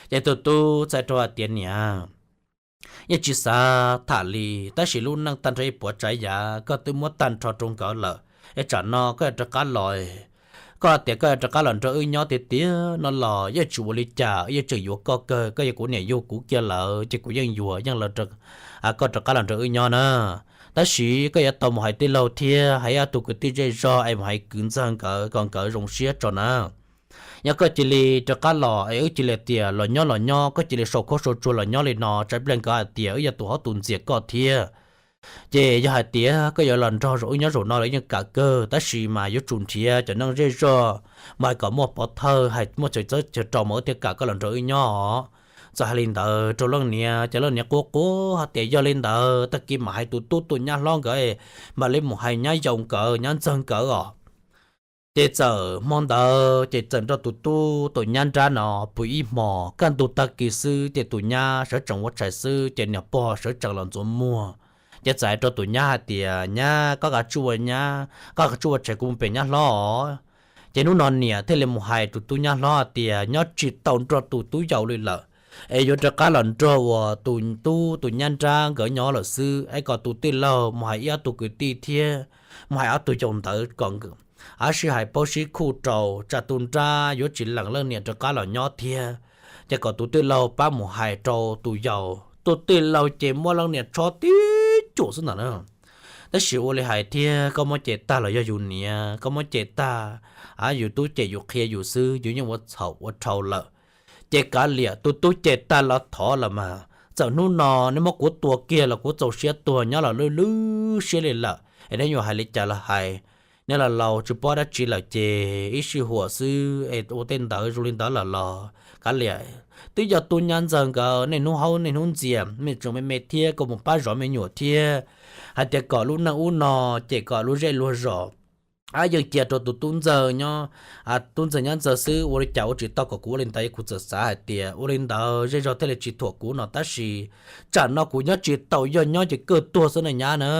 Ces tus tub txawm rau hais tias niam, yeej tsis xav tham li, tab sis lub neej tag nrho ib puas tsav yam koj twb muab tag nrho rau nkawd lawm, es tsam no koj yuav rov qab los, koj tias koj yuav rov qab los nrog wb nyob tiag tiag no los yeej tsis ua li cas, wb yeej tseem yuav koj kawg, koj yog kuv niam yug kuv kiag lawm ces kuv yeej yuav yeej, koj rov qab los nrog wb nyob na. Tab sis koj yuav tau mus hais tij laug thiab hais ob tug kwv tij zej zog es mus hais kwv ntxawg nkawd kom nkawd zoo siab tso na. Yog koj cia li rov qab los es wb cia li tias los nyob los nyob, koj cia li sau khaub sau tsuag los nyob li no, tsam pliag nkawd hais tias wb yog tus hauv tus ntxias koj thiab. Ces yog hais tias koj yuav los nrog zaum wb nyob zaum no los yeej kam kawg, tab sis mas yuav tsum nrhiav cov neeg zej zog mas hais kom muaj pov thawj, hais muaj chaw txawb chaw rau mas wb thiaj kam koj los nrog wb nyob os. Txawm hais li ntawd rau leej niam ces leej niam quaj quaj hais tias yog li ntawd tag kis mam hais tus tub tus nyab hlob nkawd, mam li mus hais nyab yau nkawd nyab ntxawg nkawd os. Ces txawm hmo ntawd ces txawm nrog tus tub tus nyab nrab no pw ib hmos, kaj ntug tag kis xwb ces tus nyab sawv tsees ua tshais xwb ces niam pog sawv tsees los ntxuav muag. Ces txawm hais rau tus nyab hais tias nyab, koj kav tsij ua nyab, koj kav tsij ua tshais, kuv mus pem nyab hlob os. Ces hnub no niam thiaj li mus hais tus tub nyab hlob hais tias nyob tsis tau nrog tus tub yau li lawm, es yuav rov qab los nrog uas tus tub tus nyab nrab nkawd nyob lawm xwb, es kom tus tij laug mus hais ib ob tug kwv tij thiab mus hais ob tug yau ntawd kom nkawd sib hais paub sib khuj rau, tsam tus nrab yuav tsis lees leej niam rov qab los nyob thiab. Ces kom tus tij laug pab mus hais rau tus yau, tus tij laug ces muab leej niam tshob tib cuam xwb ntag na. Tab sis ua li hais thiab, koj muab cem tag los yog yus niam, koj muab cem tag, a yus tub cem yus qhia yus xwb, yus yeej ua txhaum ua rhau lawm. Ces kav liam, tus tub cem tag los thov lawm mas, txawm hnub no neb muab kuv tua kiag los kuv txaus siab tuag nyob los lwj lwj siab li lawm es neb yuav hais li cas los hais. Neb los laus tsis paub dab tsi lawm ces ib sij huam xwb es ua tej ntawd zoo li ntawd lawm los kav liam. Twb yog tub nyab ntxawg nkawd niaj hnub haub niaj hnub ntxias, me tsoom me me thiab, koj mus pab zov me nyuam thiab, hais tias kom lub neej ub no, ces kom lub zej luag zos, a yeej cia rau tus tub ntxawg nyob, tub ntxawg nyab ntxawg xwb, ua li cas ua tsis tau kom kuv ua li ntawd. Kuv txawm xav hais tias ua li ntawd zej zog thiaj li tsis thuam kuv no, tab sis tsam no kuv nyob tsis tau, yog nyob ces kawg tuag xwb na nyab na.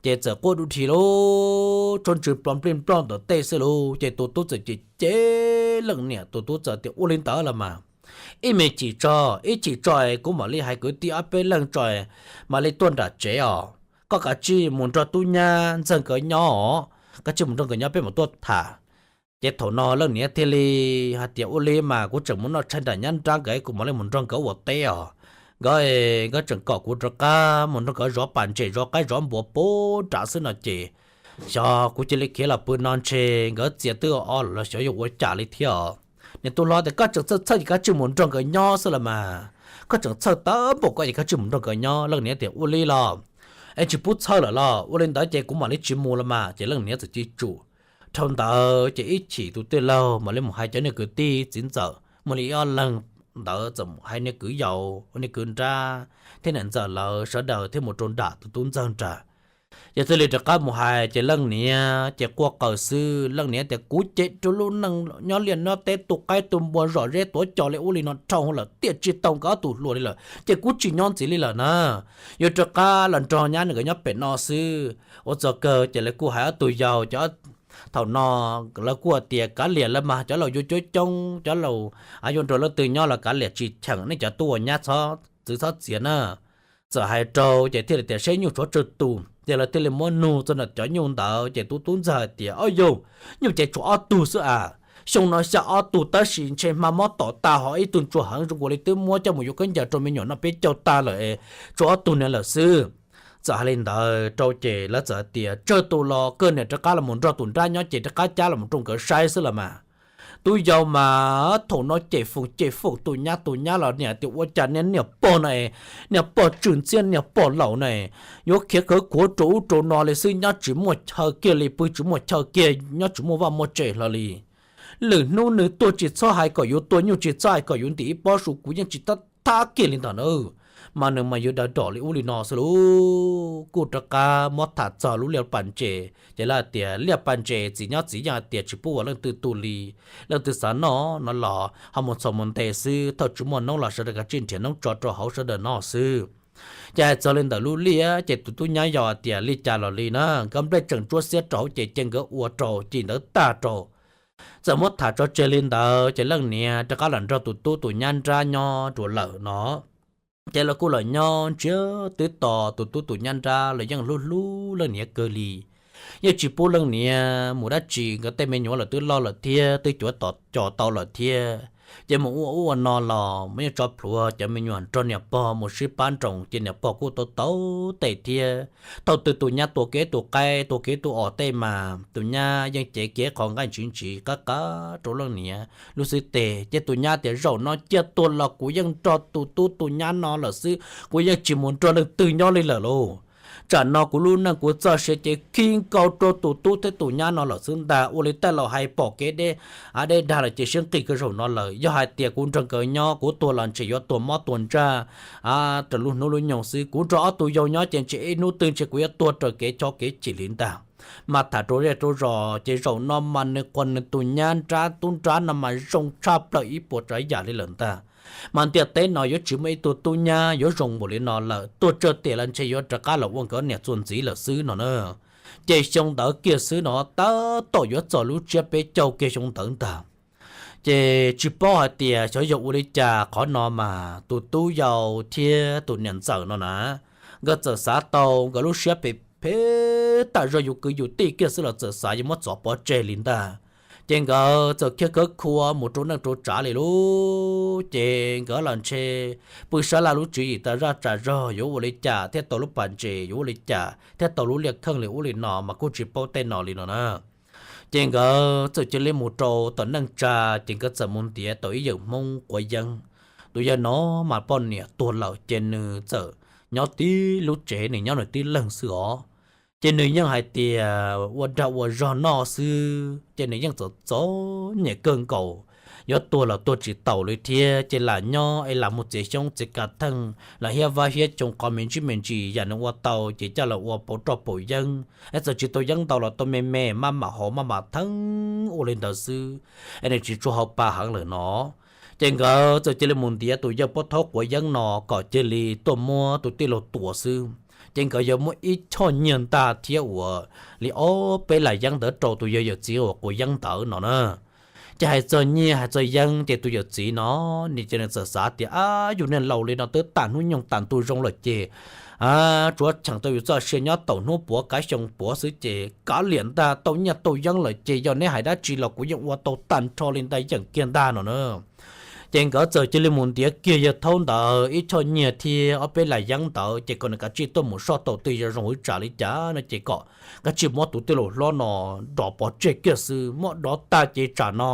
Ces txawm quaj du dhi lub tsob ntsws ploj nplij nploj ntawm tej xwb lauj. Ces tus tub txawm cem cem leej niam, tus tub txawm tias ua li ntawd los mas, ib me chim tso, ib chim tso es kuv mam li hais kwv tij ob peb leeg tso, mam li tuaj nram tsev os. Koj kav tsij mus nrog tub nyab ntxawg nkawd nyob os, kav tsij mus nrog nkawd nyob peb mam tuaj tham. Ces thaum no leej niam thiaj li hais tias ua li mas kuv tseem mus noj tshais nram nyab nrab nkawd, kuv mam li mus nrog nkawd ua teb os. Nkawd, nkawd tseem kom kuv rov qab mus nrog nkawd zov pas ntses zov qaib zov npua puag nram xwb no ces xyov kuv cia li khiav los pw no ntshe nkawd txias twb o los xyov yuav ua cas li thiab os. Niam tub hlob tias koj tseem txhawj txhawj ces kav tsij mus nrog nkawd nyob xwb los mas, koj tseem txhawj tag npaum ko ces kav tsij mus nrog nkawd nyob. Leej niam tias ua li los es tsis pub txhawj lawm los, ua li ntawd ces kuv mam li tsis mus los mas. Ces leej niam txawm cia li tsum. Dhau ntawd ces ib chim tus tij laug mam li mus hais cov niag kwv tij txiv ntxawm, muaj li ib ob leeg ntawd txawm mus hais niag kwv yaus, niag kwv nrab thiab niam ntxawm lawv sawv daws thiaj mus rau nram tus tub ntxawg nrad. Ces thiaj li rov qab mus hais ces leej niam ces quaj qw xwb. Leej niam tias kuv cem rau lub neej nyob liaj nyob teb, tu qaib tu npua zom zeb tuav cos li ub li no dhau lawm, tiam tsis tau nkawd ob tug hluas li lawm ces kuv tsis nyob ntxiv li lawm na. Yuav rov qab los nrog nyab nws nkawd nyob pem no xwb. Ua txog kawg ces lawv kuj hais ob tug yau ces thaum no lawv kuj tias kav liam lawv mas, cov laus yuav coob coob, cov laus yuav nrog leej twg nyob los kav liam tsis cheem, nej cov tub ua nyab txhob txwv txhob txiav na. Txawm hais rau ces thiaj li tias seb nyuj tshuav tsawg tus, ces lawv thiaj li muab nug txog ntawm cov nyuj ntawd ces tus tub ntxawg hais tias o yau, nyuj ces tshuav ob tug xwb as. Xyoo no xya ob tug tab sis ntshe hma mob tom tag, ho ib tug ntsuag heev zoo nkaus li twb muab coj mus yuav khaub ncaws rau me nyuam noj peb caug tag lawm, tshuav ob tug niag lawm xwb. Txawm hais li ntawd rau ces lawv txawm hais tias tsawg tus los kawg niam rov qab los mus nrog tus nrab nyob ces rov qab cab los mus rau nkawd saib xwb los mas. Tub yau mas thaum no cem foom cem foom tus nyab, tus nyab los niam tias ua cas niag niam pog no, niag pog tswm ntxhiab niag pog laus na, yuav khiav khawv khuav rau ub rau no li xwb, nyob tsis muaj chaw kiag li, pw tsis muaj chaw kiag, nyob tsis muaj vaj muaj tse hlo li. Lwm hnub nws tuag tsis txhob hais kom yuav tua nyuj, tsis txhob hais kom yuav ntim ib pob su, kuv yeej tsis thab thab kiag li ntag na. Mas nws mas yuav dav dom li ub li no xwb lauj. Kuj rov qab muab tham txog lub liaj pas ntses ces lawv hais tias liaj pas ntses txiv nyob txiv yeej hais tias tsis pub ua leej twg tu li. Leej twg xav noj no los ho mus txhos mus ntes xwb, thaum tsis muaj noob los sawv daws kav tsij nrhiav noob tso rau hauv sawv daws noj xwb. Ces hais txog li ntawm lub liaj ces tus tub nyab yau hais tias li cas los li na, nkawd nplej tseem ntsuab xiab rau hauv ces cia nkawd ua rau cim ntawd tag rau. Txawm muab tham tso tseg li ntawd ces leej niam rov qab los nrog tus tub tus nyab nrab nyob dua lawm no. Ces lawv kuj los nyob ntsiag twb to, tus tub tus nyab nrab los yeej hlub hlub leej niam kawg li. Yeej tsis pub leej niam mus dab tsi, nkawd tej me nyuam los twb loj lawm thiab twb cuav tom cos tau lawm thiab. Ces mus ua ub ua no los mas yeej tso plhuav cov me nyuam nrog niam pog mus sib pab nroos, ces niam pog kuj tau tau tes thiab. Thaum twg tus nyab tua kev tua qaib tua kev tua os tej mas tus nyab yeej cev kiag qhov nqaij ntsiv ntsiv qab qab rau leej niam lub xib teg. Ces tus nyab tias zaum no cia tuag los kuv yeej nrog tus tub tus nyab no lawm xwb, kuv yeej tsis mus nrog leej twg nyob li lawm lauj. Tsam no kuv lub neej kuv txoj sia ces khi nkaus rau tus tub thiab tus nyab no lawm xwb ntag. Ua li tej laus hais pom kev deb, a deb dag lawm ces siab nqig kiag zaum no lawm. Yog hais tias kuv nrog nkawd nyob kuv tuag los ntshe yuav tuag mob tuag ntsaj raws lub hnub lub nyoog xwb. Kuv nrog ob tug yau nyob ces ntshe ib hnub twg ntshe kuv yuav tuag raws kev chob kev chim li ntag. Mas tham rau zej rau zos ces zaum no mas nws qhuas nws tus nyab nrab tub nrab no mas zoo tshaj plaws ib puas tsav yam li lawm ntag. Mas ntiaj teb no yuav tsis muaj ib tug tub nyab yuav zoo npaum li no lawm, tuag tsawg tiam los ntshe yuav rov qab los ua nkawd niam txuas ntxiv lawm xwb no na. Ces xyoo ntawd kiag xwb no tab tom yuav txog lub tsiab peb caug kiag xyoo ntawd ntag. Ces tsis paub hais tias xyov yog ua li cas qhov no mas tus tub yau thiab tus niam ntxawm no na, nkawd txawm xav tau nkawd lub siab phem phem tag zog, yus kwv yus tij kiag xwb los txawm xav yuav muab txov pov tseg li ntag. Ces nkawd txawm khiav khawb khua mus rau neej rau tsav li lub, ces nkawd los ntshe pw sab laj lub tswv yim tas zaj tsav zog yuav ua li cas thiab tau lub pas ntses yuav ua li cas thiab tau lub liaj kheej li ub li no mas kuj tsis paub tej no li no na. Ces nkawd txawm cia li mus rau tom neej tsa, ces nkawd txawm mus ntiav tau ib yawg Hmoob quav yeeb. Tus yawg no mas poj niam tuag lawm ces nws txawm nyob tib lub tsev, nws nyob nws tib leeg xwb os. Ces nws yeej hais tias ua dag ua zog noj xwb, ces nws yeej txom txom nyem kawg nkaus, yuav tuag los tuag tsis taus li thiab. Ces lam nyob es lam mus txiav xyoob txiav kav theej, lam hiab vab hiab coo qhov me ntsis me ntsis yam nws ua tau ces coj los ua pauv roj pauv yeeb, es txawm tsis tau yeeb ntau los tau me me maj mam haus maj mam theeb ua li ntawd xwb, es nws tsis tshua hauv pa heev lawm no. Ces nkawd txawm cia li mus ntiav tus yawg Pob Thaub quav yeeb no kom cia li tuaj muab tus tij laug tua xwb. Ces nkawd yuav muab ib choj nyiaj ntaj thiab uas li ob peb las yeeb ntawd rau tus yawg yawm txiv uas quav yeeb ntawd no na. Ces hais txog nyiaj hais txog yeeb ces tus yawm txiv no, nws ces nws txawm xav tias, ab, yus niag laus li no twb tag hnub nyoog tag ntu zoo lawm ces tsuav cheem tau yus txoj sia nyob tau hnub puav kav xyoo puav xwb ces kav liam ntag, tau nyiaj tau yeeb lawm ces yog neb hais dab tsi los kuv yeej ua tau tag nrho li ntag, yeem kiag ntag no na. Ces nkawd txawm cia li mus ntiav kiag yawg Thaub ntawd ib choj nyiaj thiab ob peb las yeeb ntawd ces kom nws kav tsij tuaj mus soj tau twg yog zoo hwv tsam li cas no ces kom kav tsij muab tus tij laug hlob no dov pov tseg kiag xwb, muab dov tag ces tsam no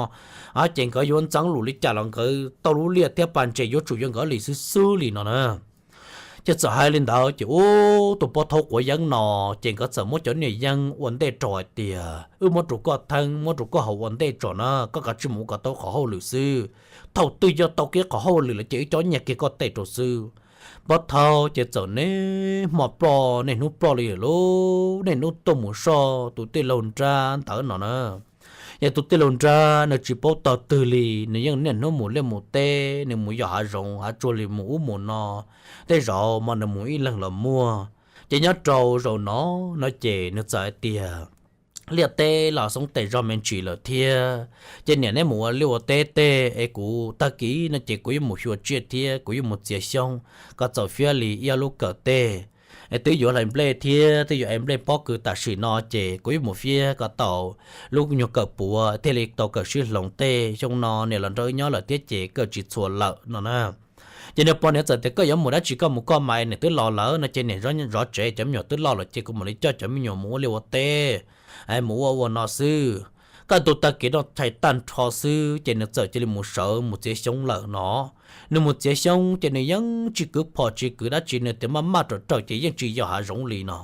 ces nkawd yuav ntxeev lus li cas los nkawd tau lub liaj thiab pa ntses yuav tsum yog nkawd li xwb xwb li no na. Ces txawm hais li ntawd ces ub, tus Pob Thaub quav yeeb no ces nkawd txawm muab cov niag yeeb ua ntej rau hais tias, wb muab rau koj theeb, muab rau koj haus ua ntej tso na, koj kav tsij mus ua kom tau qhov hauj lwm xwb. Thaum twg yog tau kev qhov hauj lwm lawm ces wb coj nyiaj kiag koj tej rau xwb. Pob Thaub ces txawm niaj hmo ploj niaj hnub ploj li lawm, niaj hnub tuaj mus soj tus tij laug nrab ntawd no na. Yog tus tij laug nrab nws tsis paub tog twg li, nws yeej niaj hnub mus liaj mus teb, nws mus yos hav zoov hav tsuag li mus ub mus no, tej zaum mas nws mus ib leeg los muaj. Ces nyob rau zaum no, no ces nws txawm hais tias, liaj teb los xoob tes zog me ntsis lawm thiab, ces niam neb mus ua liaj ua teb tej es kuv tag kis no ces kuv yuav mus xyuas tsiaj thiab kuv yuav mus txiav xyoob kom txaus fiab li ib ob lub kawm tej, es twb yuav hlais nplej thiab twb yuav ev nplej pob kws tam sim no ces kuv yuav mus fiab kom tau lub nyuag kawm puav thiaj li tau kawm sib hloov tej. Xyoo no niam los nrog wb nyob lawm thiab ces kawm tsis txhua lawm no na. Ces niag poj niam txawm tias, koj yuav mus dab tsi, koj mus koj mas, niam twb los lawm no ces niam zov tsev, cov me nyuam twb loj lawm ces kuv mam li coj cov me nyuam mus ua liaj ua teb, mus ua ua no xwb. Kaj ntug tag kis noj tshais tag nrho xwb ces nws txawm cia li mus sawv mus txiav xyoob lawm no. Nws mus txiav xyoob ces nws yeej tsis kwv phom tsis kwv dab tsi, nws tias maj maj raws raws ces yeej tsis yos hav zoov li no.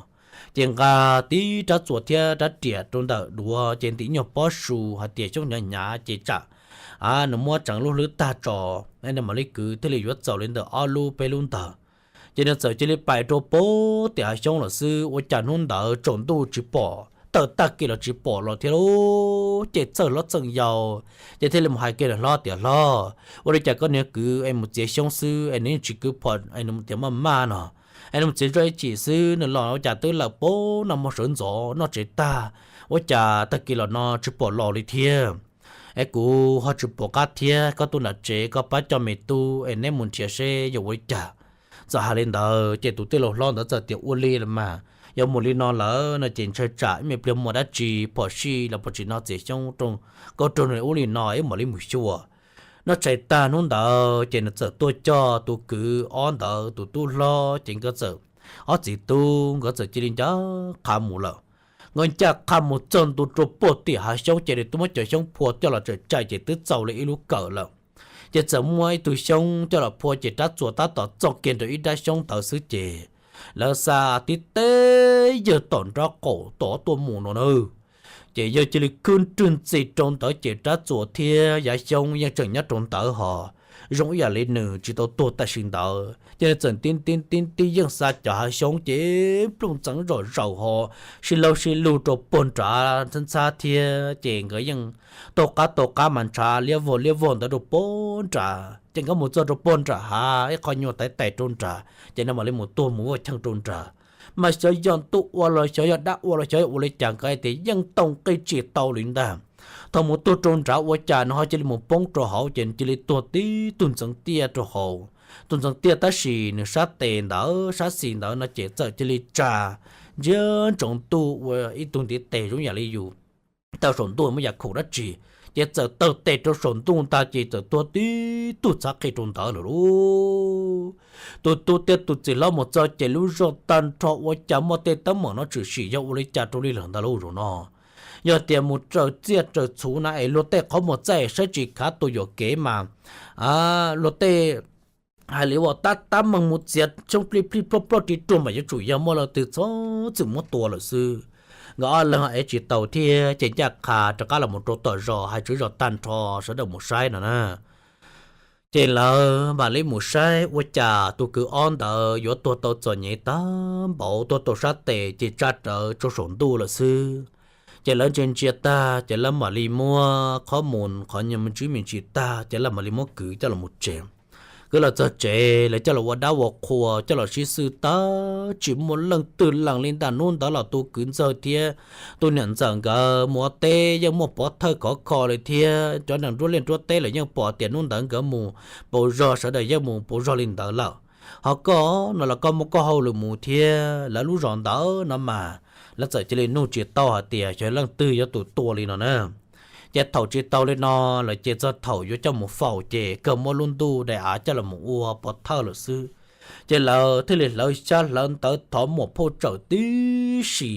Ces nqa tib rab txuas thiab rab riam rau ntawm duav ces ntim nyuag pob su hais tias xyoob hnyav hnyav ces tsam nws muab tseev lub hlwb tag tso, nws mam li kwv thiaj li yuav txaus li ntawm ob lub peb lub ntawd. Ces nws txawm cia li pais rau puag tim hav xyoob lawm xwb, ua cas hnub ntawd tsaus ntuj tsis pom, tawm tag kis los tsis pom los thiab lauj. Ces txhawj hlob txhawj yau, ces thiaj li mus hais kiag nws hlob tias, hlob, ua li cas koj niag kwv es mus txiav xyoob xwb es nws yeej tsis kwv phom es nws tias maj maj no, es nws mus txiav zoj ib chim xwb nws los ua cas twb lawm puag no mus sawv ntxov noj tsev tag, ua cas tag kis los no tsis pom los li thiab. Es kuv ho tsis pom qab thiab, koj tuaj nram tsev koj pab coj me tub es neb mus nrhiav seb yuav ua li cas. Txawm hais li ntawd ces tus tij laug hlob ntawd txawm tias ua li los mas, yog mus li no lawm no ces ntshai tsam ib me pliag muaj dab tsi phom sij los puas tsis no txiav xyoob rau, koj raug nws ua li no ib mam li mus xyuas. Noj tshais tag hnub ntawd ces nws txawm tuaj coj tus kwv ob ntawd tus tub hlob ces nkawd txawm, ob txiv tub nkawd txawm cia li ncaj qha mus lawm. Nkawd ncaj qha mus txog ntua rau puag tim hav xyoob ces nws twb muab cov xyoob phua coj los tawm tsam ces twb txaus li ib lub kawm lawm. Ces txawm muab ib tug xyoob coj los phua ces rab txuas tab tom txog kiag nraum ib rab xyoob ntawd xwb ces lawv xa tib teb yawg tom nraub qaum tod tuaj mus no na. Ces yawg cia li khwb nrwg ntxi rau ntawd ces rab txuas thiab yav xyoob yeej tseem nyob rau ntawd hos, zoo ib yam li nws tsis tau tuag tam sim ntawd. Ces nws txawm tib tib tib tib yeej xa cov hav xyoob ces nplooj ntxeev zom zaws hos, sib laub sib lug rau puag nrad ntxhab ntxhab thiab ces nkawd yeej taug qab taug qab mas ntshav liab vog liab vog ntawd rau puag nrad. Ces nkawd mus txog rau puag nram hav ib qho nyuag tais tais rau nrad ces nws mam li mus tuag mus vaj cheej rau nrad. Mas xyov yog ntuj ua los xyov yog dab ua los xyov yog ua li cas nkawd hais tias yeej tau nqi tsis tau li ntag. Thaum mus tuag rau nrad ua cas nws ho cia li mus poob rau hauv ces nws cia li tuag tib tug ntxeev tiaj rau hauv. Tus ntxeev tiaj tab sis nws sab tes ntawd sab xis ntawd no ces txawm cia li tsa ntsia ntsoov ntuj ua ib tug ntiv tes zoo yam li yus tau saum ntuj muaj yam khoom dab tsi, ces txawm taug tes rau saum ntuj ntag ces txawm tuag tib tug txhav qhi rau ntawd lawm lauj. Tus tub thiab tus txiv hlob mus txog ces lub zog tag nrho ua cas muaj tej teeb meem no tshwm sim yog ua li cas rau li lawm ntag lauj zaum no. Yog tias mus raws txiaj raws txhu na es luag tej qhov muag txaij saib tsis khav tus yuam kev mas luag tej hais li uas tab tab meeg mus txiav xyoob plij plij ploj ploj ris ruag mas yuav tsum yog muaj leej twg txhob txwm muab tua lawm xwb. Nkawd ob leeg ev tsis tau thiab ces ncaj qha rov qab los mus rau tom zos hais tswv zos tag nrho sawv daws mus saib no na. Ces lawv mam li mus saib ua cas tus kwv ob ntawd yuav tuag tau txom nyem tag npaum, tuag tau sab tes ces tsa rawv rau saum ntuj lawm xwb. Ces lawv ntsia ntsia tag ces lawv mam li muab qhov mus qhov nyias me ntsis me ntsis tag ces lawv mam li muab kwv coj los mus tsev. Kwv los txog tsev lawv coj los ua dab ua qhua coj los sib xwb tag tsis muaj leej twg lees li ntag. Hnub ntawd los tus kwv ntxawg thiab tus niam ntxawm nkawd mus ua teb yeej muaj pov thawj khov kho li thiab cov neeg nruab liaj nruab teb los yeej pom tias hnub ntawd nkawd mus pauv zog sawv daws yeej mus pauv zog li ntawd lawm. Ho koj no los koj muaj koj hauj lwm mus thiab lawv lub zos ntawd no mas lawv txawm cia li nug tsis tau hais tias yog leej twg yuav tus tua li no na. Ces thaum tsis tau li no lawm ces txog thaum yuav coj mus faus ces kawg muab lub ntuj daim av coj los mus ua pov thawj lawm xwb. Ces lawv thiaj li hlawv xyab hlawv ntawv thov muam phauj tsawm tib si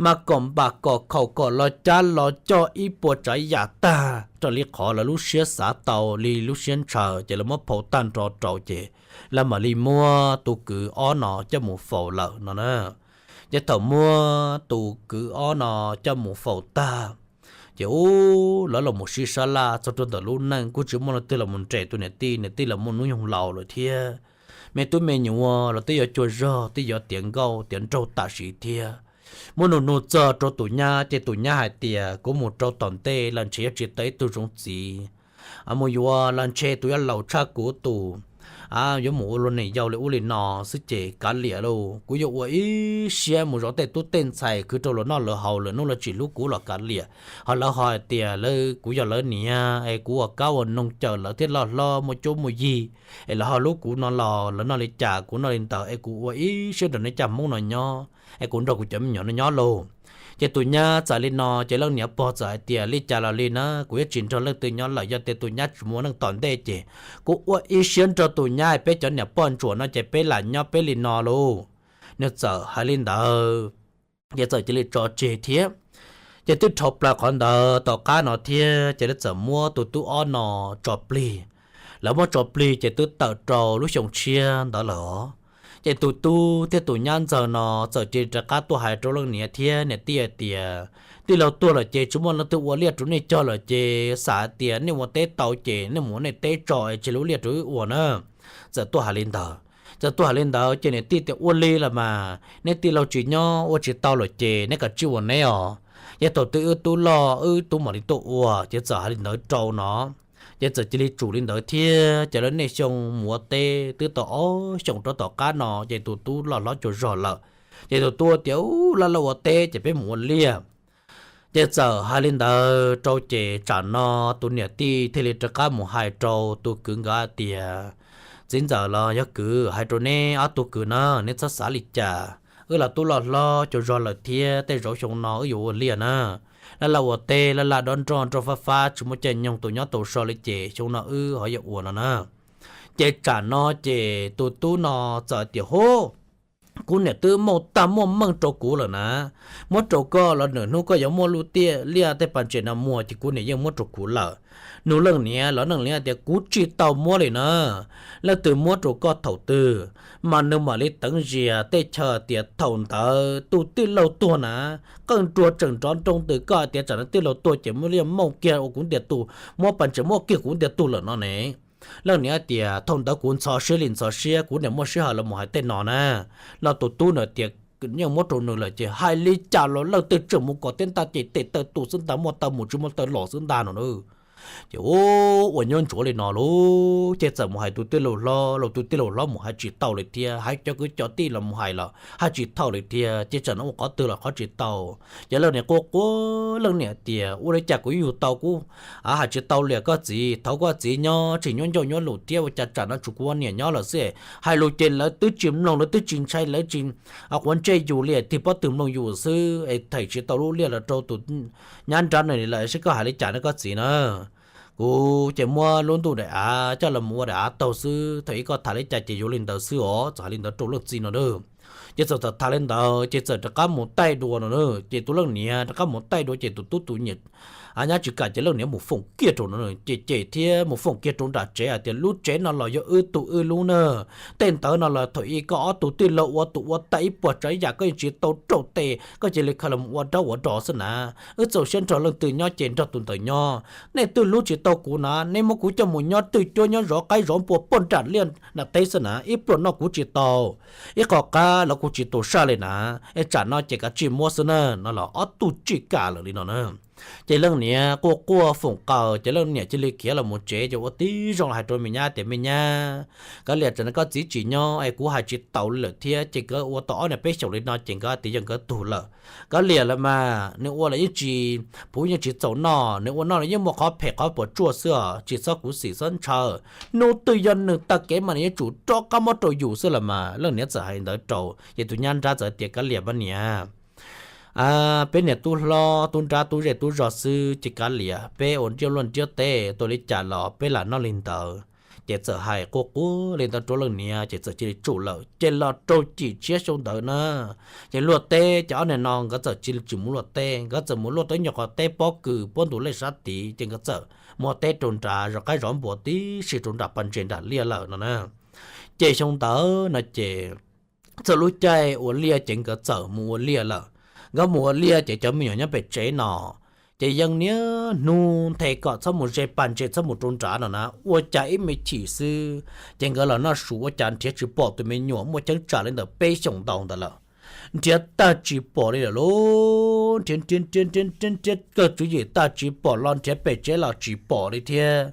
mas kom npam kom khaum kom los cab los coj ib puas tsav yam tag raws li qhov lawv lub siab xav tau li lub siab ntshaw ces lawv muab phau tag nrho rau ces lawv mam li muab tus kwv ob no coj mus faus lawm no na. Ces thaum muab tus kwv ob no coj mus faus tag ces ub lawv los mus sib sab laj txog rau ntawm lub neej kuj tsis muaj leej twg los mus nres tus niam tij, niam tij los muaj hnub nyoog laus lawm thiab. Me tub me nyuam los twb yuav cuag zog twb yuav tiav nkauj tiav nraug tam sim thiab. Muab nug nug txog rau tus nyab ces tus nyab hais tias kuv mus rau tom ntej los ntshe yuav tsis tau ib tug zoo txiv mus yuav los ntshe tus yuav laus tshaj kuv tus yuav mus ua luag niam yau li ub li no xwb ces kav liam lauj. Kuv yuav ua ib siab mus zov tej tub tej ntxhais khwv rau lawv noj lawv haus, lawv hnub lawv tsis hlub kuv los kav liam. Ho lawv ho hais tias lawv kuv yog lawv niam es kuv ua kab ua noog cawm lawv thiab loj hlob muaj cuab muaj yig es lawv ho hlub kuv no los lawv noj li cas kuv noj li ntawd es kuv ua ib siab nrog nej caj hmoob no nyob es kuv nrog kuv cov me nyuam no nyob lauj. Ces tus nyab txawm li no ces leej niam pog txawm hais tias li cas los li na kuv yuav tsis nrog leej twg nyob lawm. Yog tias tus nyab tsis mus ua neej tom ntej ces kuv ua ib siab nrog tus nyab peb cov niam poj ntsuam no ces peb lam nyob peb li no lauj. Nws txawm hais li ntawd ces txawm cia li tso tseg thiab. Ces twb dhau plaws qhov ntawd tom qab no thiab ces lawv txawm muab tus tub ob no tso plig. Lawv muab tso plig ces twb tawm rau lub xyoo tshiab ntawd lawm os. Ces tus tub thiab tus nyab ntxawg no txawm cia li rov qab tuaj hais rau leej niam thiab niam tij hais tias tij laug tuag lawm ces tsis muaj leej twg ua liaj rau nej cog lawm ces xam hais tias nej ua teb tau ces nej mus ua nej teb tso es tseg lub liaj rau wb ua na. Txawm tuaj hais li ntawd, txawm tuaj hais li ntawd ces niam tij tias ua li los mas nej tij laug tsis nyob ua tsis tau lawm ces neb kav tsij ua neb os. Ces thaum twg wb tub loj wb tub mam li tuaj ua. Ces txawm hais li ntawd rau no ces txawm cia li tsum li ntawd thiab ces lawv niaj xyoo mus ua teb twb tau ob xyoos rau tom qab no ces tus tub loj hlob cuag zog lawm. Ces tus tub tias ub laj laj ua teb ces peb mus ua liaj. Ces txawm hais li ntawd rau ces tsam no tus niam tij thiaj li rov qab mus hais rau tus kwv nkawd hais tias txiv ntxawm los yog kwv hais rau neb ob tug kwv na, neb txhob xav li cas. Wb los tub loj hlob cuag zog lawm thiab tej zaum xyoo no wb yuav ua liaj na. Laj laj ua teb laj laj dob nroj nroj fab fab tsis muaj caij nyoog tus nyob tau so li ces xyoo no wb ho yuav ua no na. Ces tsam no ces tus tub no txawm tias hub, kuv niam twb muaj tag muaj meej rau kuv lawm na. Muab rau koj los nws hnub koj yuav muaj lub tiaj liaj tej pas ntses no muag ces kuv niam yeej muab rau kuv lawm. Nug leej niam los leej niam tias kuv tsis tau muab li na. Leej twg muab rau koj thaum twg mas nws mam li teev zias tej chaw tias thaum ntawd tus tij laug tuag na, qeej nruas tseem nrov nroo ntws koj hais tias tsam no tij laug tuag ces muab liaj muab kiag ua kuv ntiag tug, muab pas ntses muab kiag kuv ntiag tug lawm no ne. Leej niam tias thaum ntawd kuv ntxhov siab li ntxhov siab kuv niam muaj sij hawm los mus hais tej no na. Los tus tub na tias yeej muab rau nws lawm ces hais li cas los leej twg tseem mus kom tib ntag ces tes taw tu xwb ntag, muaj taw mus tsis muaj taw los xwb ntag no na. Ces u, ua nyob ntsuav li no lauj, ces txawm mus hais tus tij laug hlob, los tus tij laug hlob mus hais tsis tau li thiab, hais cov kwv cov tij los mus hais los hais tsis tau li thiab, ces tsam no ua qhov twg los qhov tsis tau. Ces leej niam quaj quaj, leej niam tias ua li cas kuv yuav yug tau kuv hais tsis tau li koj txiv, thaum koj txiv nyob tseem nyuaj ncauj nyuaj lus thiab, ua cas tsam no tshuav kuv ua niam nyob lawm xwb, hais lus ces lawv twb tsis mloog, lawv twb tsis ntshai, lawv tsis quav ntsej yus li, tig pob tw mloog yus xwb es them tsis tau lub liaj los rau tus nyab nrab no li lawm, seb koj hais li cas no koj txiv na. Kuv ces muab lub ntuj daim av coj los mus ua daim av taug xwb, thaum ub koj tham li cas ces yuav li ntawd xwb os, txawm hais li ntawd rau leej txiv no na. Ces txawm tham li ntawd ces txawm rov qab mus taij dua no na, ces tus leej niam rov qab mus taij dua ces tus tub tus nyab tsis kam ces leej niam mus foom kiag rau no, ces cem thiab mus foom kiag rau nram tsev hais tias lub tsev no los yog wb tug wb lub na, tej ntawd no los thaum ub koj ob tug tij laug ua tus ua tag ib puas tsav yam, koj yeej tsis tau raug tes koj cia li khaws los ua dab ua do xwb na. Wb txaus siab nrog leej twg nyob ces nrog tus ntawd nyob, nej twb hlub tsis tau kuv na, nej muab kuv coj mus nyob twj cuab nyob zov qaib zov npua poj nram liaj nram teb xwb na, ib pluag noj kuv tsis tau, ib qho qab los kuv tsis tu saj li na, es tsam no ces kav tsij muab xwb na, no los ob tug tsis kam lawm li no na. Ces leej niam quaj quaj foom qaws ces leej niam cia li khiav los mus tsev, ces ua tib zoo los hais rau me nyab tias me nyab, kav liam, tsam no koj txiv tsis nyob es kuv hais tsis taus li lawm thiab, ces nkawd ua tau ob niam peb xyoos li no ces nkawd tias yog nkawd tug lawm. Kav liam los mas nws ua los yeej tsis puv, yeej tsis txaus noj, nws ua noj los yeej muaj qhov phem qhov puas tsuaj xwb os, tsis txhob khuv xim txhob ntshaw. Hnub twg yog nws tag kev mas nws yuav tsum rov qab muab rau yus xwb los mas. Leej niam txawm hais ntawd rau ces tus nyab nrab txawm tias kav liam mas niam, peb niam tub hlob tub nrab tub zej tub zog xwb ces kav liam, peb ua nriab luaj nriab teb tuaj li cas los peb lam noj li ntawd. Ces txawm hais quaj quaj li ntawd rau leej niam ces txawm cia li tsum lawm. Ces los rau cim tshiab xyoo ntawd na, ces luaj teb ces ob niag no nkawd txawm cia li tsis mus luaj teb, nkawd txawm mus luaj tau ib nyuag qhov teb pob kws puab ntu lej sab tid, ces nkawd txawm mus ua teb rau nrad zov qaib zov npua tib si rau nram pas ntses nram liaj lawm no na. Ces xyoo ntawd no ces txog lub caij ua liaj ces nkawd txawm mus ua liaj lawm. Nkawd mus ua liaj ces cov me nyuam nyob pem tsev no ces yeej niaj hnub nthe kom txhob mus ze pas ntses txhob mus rau nrad no na, ua cas ib me chim xwb ces nkawd los noj su ua cas nrhiav tsis pom tus me nyuam muaj cheeb tsam li ntawm peb xyoos ntau ntawd lawm. Nrhiav tag tsis pom li lawm lauj, nrhiav nrhiav nrhiav nrhiav nrhiav kawg tswv yim tag tsis pom los nrhiav pem tsev los tsis pom li thiab.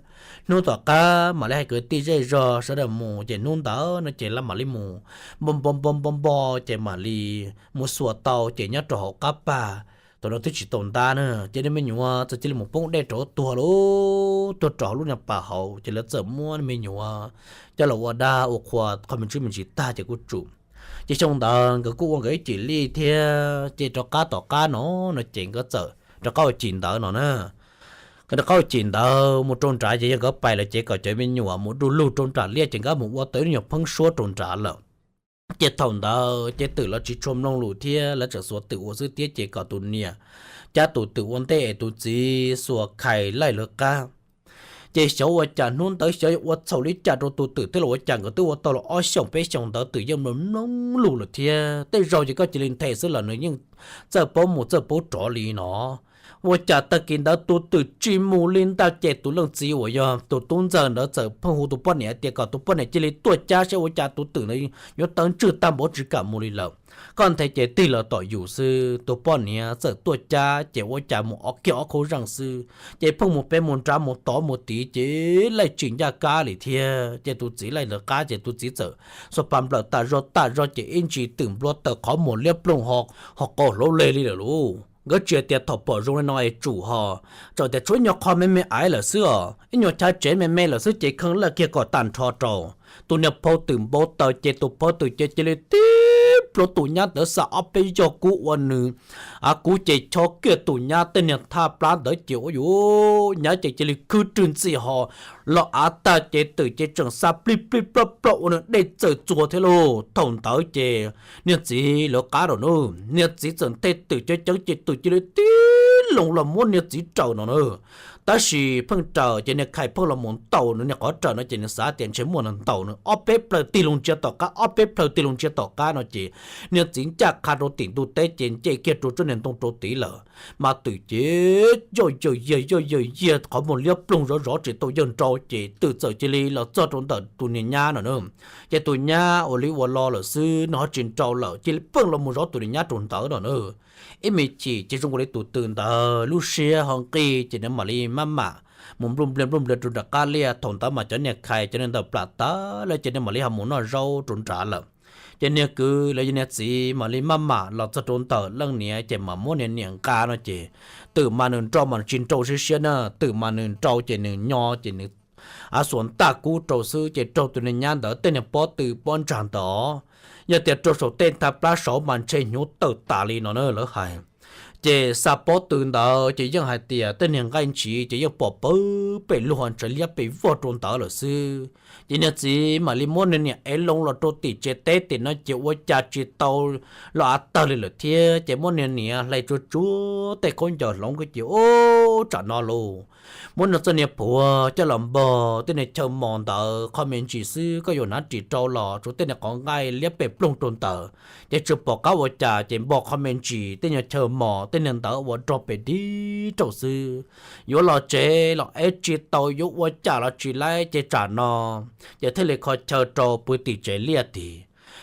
Hnub tom qab mam li hais kwv tij zej zog sawv daws mus ces hnub ntawd no ces lawv mam li mus npo npo npo npo npo ces mam li mus xuas tau ces nyob rau hauv qab pag. Thaum no twb tsis tau ntab na, ces niag me nyuam txawm cia li mus poob dej rau tuag lauj, tuag rau hauv lub niag pas hauv ces lawv txawm muab niag me nyuam coj los ua dab ua qhua qhov me ntsis me ntsis tag ces kuj tsum. Ces xyoo ntawd nkawd kuj ua nkawd ib cim lij thiab ces rov qab tom qab no, no ces nkawd txawm rov qab ua cim ntawd no na. Nkawd rov qab ua cim ntawd mus rau nrad ces yog nkawd pais lawm ces kom cov me nyuam mus du lug rau nram liaj ces nkawd mus ua tau ib lub nyuag pheeb suab rau nrad lawm. Ces thaum ntawd ces twm los tsis tshua mloog lus thiab, lawv tseem xuas twm ua xwb thiab ces kom tus niam cab tus twm ua ntej es tus txiv xuas khais laij lawv qab. Ces xyov ua cas hnub ntawd xyov ua txhaum li cas rau tus twm thiab los ua cas nkawd twb ua tau los ob xyoos peb xyoos ntawd twm yeej mloog mloog lus lawm thiab. Tej zaug ces koj cia li nthe xwb los nws yeej txawj paub mus txawj paub rov li no. Ua cas tag kis ntawd tus twm tsis mus li ntag ces tus leej txiv uas yog tus tub ntxawg ntawd txawm pheej hu tus poj niam tias kom tus poj niam cia li tuaj cab seb ua cas tus twm ntawd yuav tawv ntswg tag npaum tsis kam mus li lawm. Koj nthe ces tig los tom yus xwb. Tus poj niam txawm tuaj cab ces ua cas mus ob kiag ob khaub zeej xwb ces pheej mus pem mus nrad mus tod mus tid ces laij tsis ncaj kab li thiab. Ces tus txiv laij lawv qab ces tus txiv txawm xuas pas nplawm tas zog tas zog ces ib ntsis twm nplua taws qhov muag liab ploog ho, ho qau hlaub leg li lawm lauj. Nkawd tsis tias thaum pom zoo li no es tsum ho, txawm tias tshuav ib nyuag qho me me aiv lawm xwb os, ib nyuag chav tsev me me lawm xwb ces kheej laj kiag kom tag nrho rau. Tus niag phauj twm npau taws ces tus phauj twm ces cia li tib plhuav tus nyab ntawd xa ob peb yog kub ua nws, av kub ces chob kiag tus nyab tej niag thaj plab ntawd ces ua yus nyab ces cia li khwb rwg ntxi ho los av tag ces twm ces tseem xa plij plij ploj ploj ua nws dej txawm txuag thiab lauj. Thaum ntawd ces niag txiv lawv qab rau na, niag txiv txawm nthe twm ceev ceev ces twm cia li tib loo los muab niag txiv raws no na. Tab sis pheej raws ces niag khais pheej los mus ntaus nws niag qhov raws no ces nws xav tias ntshe muaj neeg ntaus nws, ob peb plhaw tig loo ntsia tom qab, ob peb plhaw tig loo ntsia tom qab no ces niag txiv ncaj qha rau tim ntug teb ces nce kiag rau tsob niag ntoo rau tid lawm. Mas twm ces yoj yawg yiag yoj yawg yiag qhov muag liab ploog zov zov tsis tau yawg nrau ces twm txawm cia li los txog rau ntawm tus niag nyab no na. Ces tus nyab ua li ua lo lawm xwb, nws ho tsis nrau lawm, cia li pheej los mus zov tus niag nyab rau ntawd no na. Ib me chim ces zoo ua li tus twm ntawd lub siab ho nqig ces nws mam li maj mam mus npluj nplias npluj nplias rau nram qab liaj. Thaum ntawd mas cov niag khais cov niag ntawm plam tag lawm ces niag mam li ho mus noj zaub rau nrad lawm. Ces niag kwv los yog niag txiv mam li maj mam los txog rau ntawm leej niam ces mam muab niag niam nqa no ces twm mas nws nrau mas tsis nrau siab siab na, twm mas nws nrau ces nws nyo ces nws av xuas ntaj kub rau xwb ces raug tus niag nyab ntawd tej niag pob tw pob ntsag ntawd. Yog tias rau saum tej nthaj plab saud mas ntshe hnyuv tawm tas li no na lawv hais. Ces xa pob tw ntawd ces yeej hais tias tej niag nqaij ntsis ces yeej pom pawg pem luag ntshav liab pes vog rau ntawd lawm xwb. Ces niag txiv mam li muab niag niam ev loo los rau tim tsev teb tim no ces ua cas tsis tau los av tawg li lawm thiab ces muab niag niam hlais tsuag tsuag tej khaub ncaws hloov ko ces ub tsam no lauj, muab nws txoj niag phuav coj los npog tej niag chaw mos ntawd qho me ntsis xwb koj yuav hnav ris rau los tsuas tej niag qhov nqaij liab pes ploog rau ntawd ces tsis pom qab ua cas ces npog qho me ntsis tej niag chaw mos tej niag ntawd ua rog pes dib rau xwb. Yuav los tsev los ev tsis tau, yuav ua cas los tsis laib ces tsam no ces thiaj li kho chaw rau pw tim tsev liaj tid.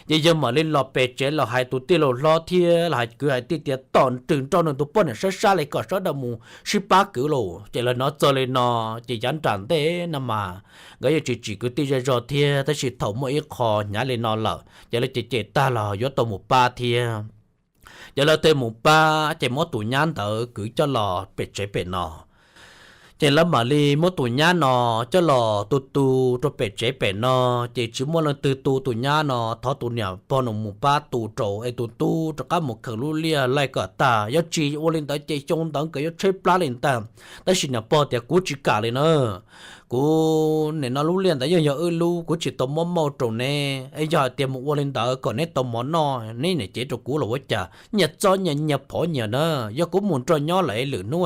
Ces yawg mam li los pem tsev los hais tus tij laug hlob thiab los hais kwv hais tij tias tom nrog nrog nws tus poj niam sab sab li kom sawv daws mus sib pab kwv lauj. Ces lawv hnov txog li no ces yav nram ntej no mas nkawd yeej tsis tsim kwv tij zej zog thiab, tab sis thaum muaj ib qho hnyav li no lawm ces lawv cem cem tag los yuav tau mus pab thiab. Ces lawv thiaj mus pab ces muab tus nyab ntawd kwv coj los pem tsev pem no. Ces lawv mam li muab tus nyab no coj los tu tu rau pem tsev pem no, ces tsis muaj leej twg tu tus nyab no, thov tus niam pog no mus pab tu rau es tus tub rov qab mus khaws lub liaj laij kom tag, yog tsis ua li ntawd ces xyoo ntawd nkawd yuav tshaib plab li ntag. Tab sis niam pog tias kuv tsis kam li na, kuv nim no lub liaj ntawd yeej yog wb lub, kuv tsis tau muab mauj rau neb, es yog hais tias mus ua li ntawd kom neb tau mov noj neb niam cev rau kuv los ua cas, nyias txob nyias nyias phov nyias na. Yog kuv mus nrog nyob lawm lwm hnub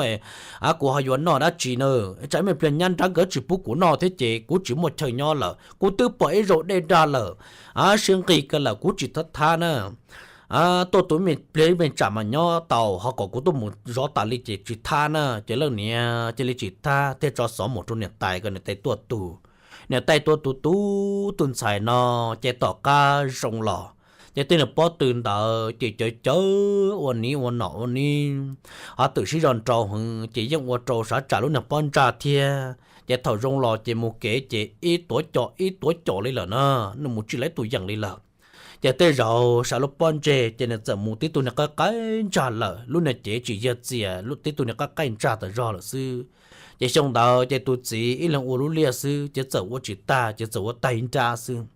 a kuv ho yuav noj dab tsi na? Tsam me pliag nyab nrab nkawd tsis pub kuv noj thiab ces kuv tsis muaj chaw nyob lawm, kuv twb pom ib zaug dej dag lawm, a siab nqig kawg lawm kuv tsis thab thab na. Tuaj tus me pliag me tsam mas nyob tau, ho kom kuv tuaj mus zov tas li ces tsis thab na. Ces leej niam cia li tsis thab thiaj tso xov mus rau niam tais kom niam tais tuaj tu. Niam tais tuaj tu tu tus ntxhais no ces tom qab zoo los ces tej niag pob tw ntawd ces cawv cawv ua niv ua nom ua niv, ho twm sib zog nrau heev ces yeej ua rau sav tsam lub niag pob ntsag thiab. Ces thaum zoo los ces mus kev ces ib tuav com ib tuav com li lawm na, nws mus tsis lawv tus yeem li lawm. Ces tej zaum sav lub pob ntseg ces nws txawm mus tib tug niag qaib qaib ntsag lawm, lub niag cev tsis yog txias, tib tug niag qaib qaib ntsag tas zog lawm xwb. Ces xyoo ntawd ces tus txiv ib leeg ua lub liaj xwb ces txawm ua tsis tag ces txawm ua tag ib nrab xwb.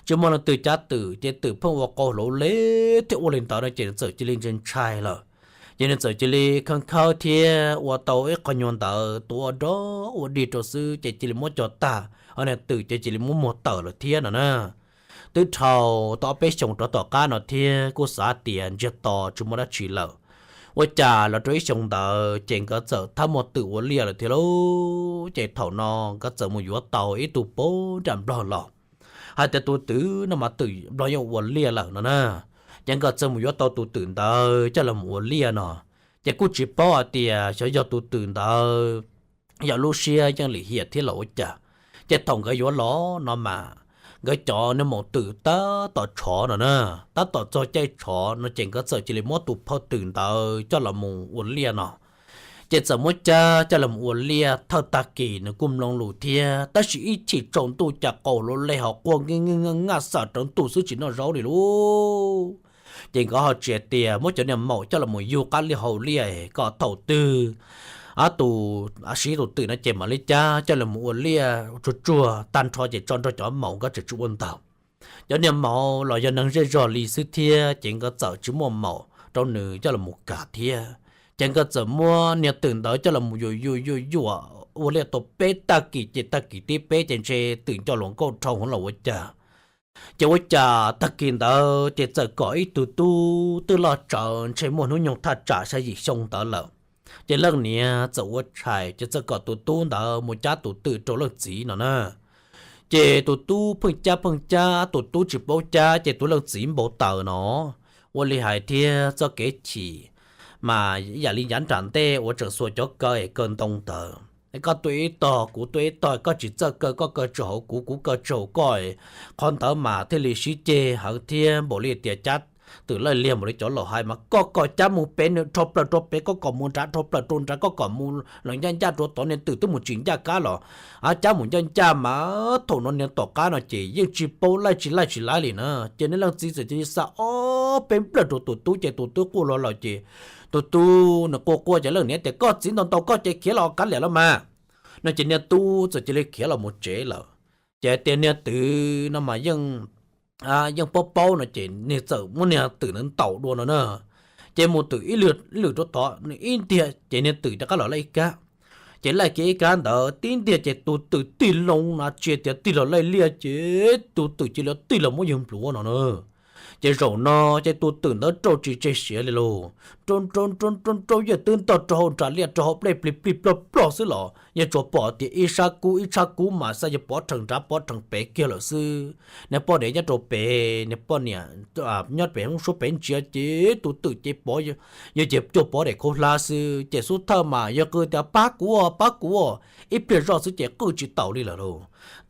Tsis muaj leej twg cab twm ces twm pheej ua qau hluv li thiab ua li ntawd no ces nws txawm cia li ntshai ntshai lawm. Ces nws txawm cia li khawb khawb thiab ua tau ib qho nyuag ntawd tuav ua dog ua dig rau xwb ces cia li muab cog tag, ho niag twm ces cia li muab muag tawm lawm thiab no na. Twb dhau tau ob peb xyoos rov tom qab no thiab kuj xav tias ntsiag to tsis muaj dab tsi lawm, ua cas los rau ib xyoo ntawd ces nkawd txawm thab muaj twm ua liaj lawm thiab lauj. Ces thaum no nkawd txawm mus yuav tau ib tug pab nram Nplog los, hais tias tus twm no mas twm Nplog yeej ua liaj lawm no na. Ces nkawd txawm mus yuav tau tus twm ntawd coj los mus ua liaj no, ces kuj tsis paub hais tias xyov yog tus twm ntawd yog lub siab yeej lim hiam thiab los ua cas. Ces thaum nkawd yuav los no mas nkawd cov niag maum twm tab tom tshov no na, tab tom txog caij tshov no ces nkawd txawm cia li muab tus phauj twm ntawd coj los mus ua liaj no. Ces txawm muab cab coj los ua liaj thawj tag kis nws kuj mloog lus thiab, tab sis ib chim tsaus ntuj cas qaug lub lej ho quaj nkeej nkeej naj xav rawv ntuj xwb tsis noj zaub li lauj. Ces nkawd ho tsis hais tias muab cov niag maum coj los yug qab liaj hauv liaj kom thaum twg ob tug siv tus twm no ces mam li cab coj los ua liaj tsuag tsuag tag nrho ces tso nrog cov maum nkawd tseem tsis ua ntau. Cov niag maum los yog neeg zej zog li xwb thiab ces nkawd txawm tsis muaj maum rau nws coj los kam thiab. Ces nkawd txawm muab niag twm ntawd coj los yuam yuam yuam yuam ua liaj tau peb tag kis ces tag kis tib peb ces ntshe twm nco luag nkauj dhau heev los ua cas. Ces ua cas tag kis ntawd ces txawm kom ib tug tub twb loj tsawv ntshe muaj hnub nyoog thaj tsam xya yim xyoo ntawd lawm. Ces leej niam txawm ua tshais ces txawm kom tus tub ntawd mus cab tus twm rau leej txiv no na. Ces tus tub pheej cab pheej cab, tus tub tsis paub cab ces tus leej txiv npau taws no. Ua li hais thiab txoj kev chim mas yam li yav nram ntej uas tseem xuas cov kaw es kaw ntoo ntawd, koj tuaj ib tog kuv tuaj ib tog, koj tsis txawj kaw koj kaw tsis hauv kuv kuv kaw tsis hauv koj, qhov ntawd mas thiaj li sib ceg heev thiab npaum li tias cab Twm laij liag npaum li cov laus hais mas koj kom cab mus pem nws rho plaws rau pem, koj kom mus nrad rho plaws rau nrad, koj kom mus los ncaj ncaj rau tod, niag twm twb mus tsis ncaj kab los, a, cab mus ncaj ncaj mas thaum no niag tom qab no ces yeej tsis paub laij tsis laij tsis laij li na. Ces niag leej txiv txawm cia li xa ob peb nplawg rau tus tub ces tus tub quaj los lawm ces tus tub nws quaj quaj ces leej niam tias koj txiv ntaus ntaus koj ces khiav los kav liam los mas. No ces niag tub txawm cia li khiav los mus tsev lawm. Ces hais tias niag twm no mas yeej paub paub no ces niag txawm muab niag twm ntawd ntaus dua no na. Ces mus twm ib lwm rau tod nws ib ntiag ces niag twm rov qab los laij ib kab. Ces laij kiag ib kab ntawd tib ntiag ces tus twm tig loo no tsis tias tig los laij liaj ces tus twm cia li tig los muab yawg npluav no na. Ces zaum no ces tus twm ntawd rau tsis tseg siav li lauj, rau rau rau rau rau yawg twb ntog rau hauv nram liaj rau hauv plej plig plig plog plog xwb los yawg tsuas pom tias ib sab kub ib sab kub mas xav yawg pov rhees nrad pov rhees pem kiag lawm xwb. Niag poj niam nyob rau pem, niag poj niam nyob pem hoob suab pem ntsia ces tus twm ces pov yawg ces cuag pov daim khaub hlab xwb ces xub thawj mas yawg qw tias pab kuv, pab kuv, ib pliag zoj xwb ces qw tsis taus li lawm lauj.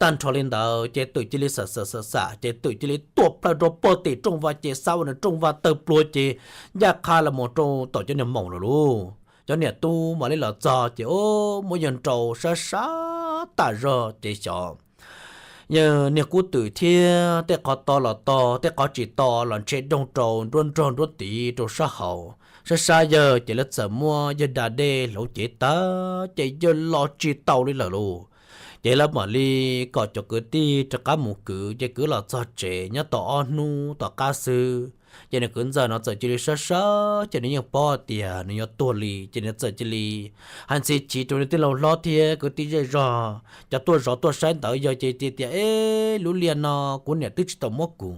Tag nrho li ntawd ces twm cia li xam xam xam xam ces twm cia li tuaj plaws rau pog tim rooj vag ces xa ua nws rooj vag tawg plua ces ncaj qha los mus rau tom cov niag maum lawm lauj. Cov niam tub mam li los txog ces muab yawg nrau sab sab tas zog ces xyov yawg niag kub twm thiab tej qhov to los to, tej qhov tsis to los ntshe doog rau nruab nrog nruab tiv rau sab hauv. Sab sab yawg ces lawv txawm muab yawg da dej hlauv cev tag ces yawg los tsis tau li lawm lauj. Ces lawv mam li kom cov kwv tij rov qab mus kwv ces kwv los txog tsev nyob tau ob hnub tom qab xwb ces nws kwv ntxawm no txawm cia li sab sab ces nws yeej paub tias nws yuav tuag li ces nws txawm cia li hais ntxhi chim rau nws tij laug hlob thiab kwv tij zej zog cov tuaj zov tuaj saib ntawd yog ces tias, eb, lub liaj no kuv niam twb tsis tau muab kuv,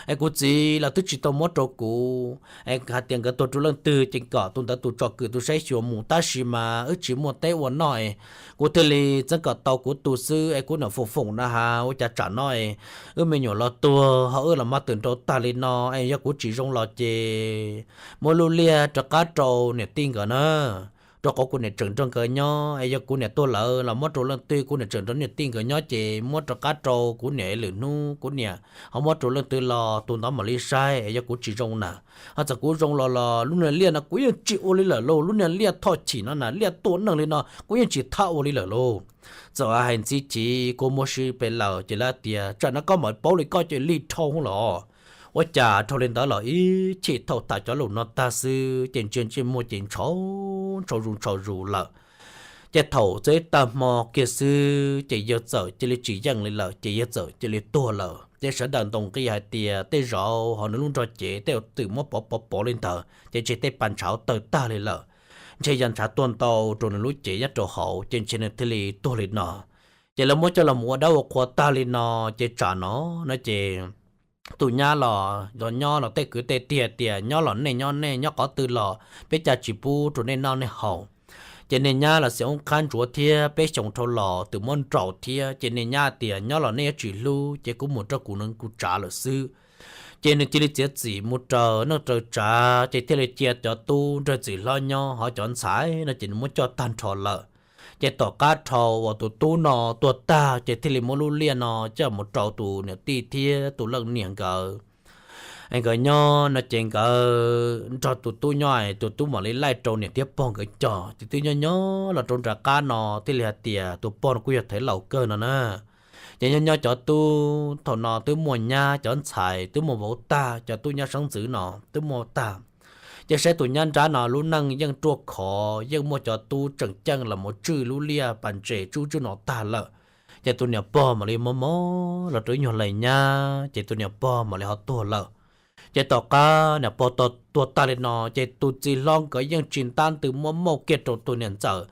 es kuv txiv los twb tsis tau muab rau kuv, es hais tias nkawd tuag rau leej twg ces kom tus ntawd tus tsom kwm tus saib xyuas mus tab sis mas wb tsis muaj teb ua noj es kuv thiaj li txeeb kom tau kuv tus xwb es kuv niam foom foom na has ua cas tsam no es wb me nyuam los tuag ho wb los maj twm nrau tag li no es yog kuv tsis zoo los ces muab lub liaj rov qab rau niam tij nkawd na. Rau qhov kuv niam tseem nrog nkawd nyob es yog kuv niam tuag lawm los muab rau leej twg, kuv niam tseem nrog niam tij nkawd nyob ces muab rov qab rau kuv niam, lwm hnub kuv niam ho muab rau leej twg los tus ntawd mam li saib es yog kuv tsis zoo na. Ho txawm kuv zoo los los lub niag liaj no kuv yeej tsis ua li lawm lauj, lub niag liaj thoj chim no na, liaj tua neeg li no kuv yeej tsis thab ua li lawm lauj. Txawm hais ntxhi chim kua muag si pes lawm ces lawv tias tsam no koj mam paub li koj ces lig dhau los. Ua cas dhau li ntawd los ib chim thaum tham cov lus no tag xwb ces ntsia ntsej muag ces ntshau ntshau zus ntshau zus lawm. Ces thaum txog ib tag hmo kiag xwb ces yawg txawm cia li tsis yeej li lawm ces yawg txawm cia li tuag lawm. Ces sawv daws ntaus nqi hais tias tej zaum ho nws lub nrog cev tej twm muab pov pov pov li ntawd ces ntshe tej pas ntshav tawg tag li lawm, ntshe yog ntshav tuaj ntau rau nws lub cev nyob rau hauv ces ntshe nws thiaj li tuag li no. Ces lawv muab coj los ua dab ua qhua tag li no ces tsam no no ces tus nyab los nyob los tej kwv tej tij tias nyob los nej nyob nej, nyob qhov twg los peb caj tsis pub rau nej noj nej haus. Ces niag nyab los xiam oob qhab ntsuav thiab peb xyoos dhau los twm muab nraus thiab ces niag nyab tias nyob los nej yuav tsis hlub ces kuv mus rau kuv neej kuv tsav lawm xwb. Ces nws cia li txiav txim mus raws neej raws tsav ces thiaj li cia cov tub nrog txiv hlob nyob, ho cov ntxhais no ces nws muab coj tag nrho lawm. Ces tom qab dhau uas tus tub no tuag tag ces thiaj li muab lub liaj no coj mus rau tus niam tij thiab tus leej niam nkawd. Es nkawd nyob no ces nkawd nrog tus tub nyob, tus tub mam li laij rau niam thiab pog nkawd cog ces twb nyob nyob los rau nram qab no thiaj li hais tias tus pog no kuj yog thev laus kawg no na. Ces nyob nyob cov tub thaum no twb muaj nyab, cov ntxhais twb muaj vauv tag, cov tub nyab seeb ntxwv no twb muaj tag. Ces saib tus nyab nrab no lub neej yeej ruaj khov, yeej muaj cov tub tseem ceeb los mus tswj lub liaj pas ntses tsub tswb no tag lawm. Ces tus niam pog mam li mob mob los rau ib nyuag lais nyab ces tus niam pog mam li ho tuag lawm. Ces tom qab niam pog tuag tag li no ces tus txiv hlob nkawd yeej tsis ntab ntws muab mauj kiag rau tus niam ntxawm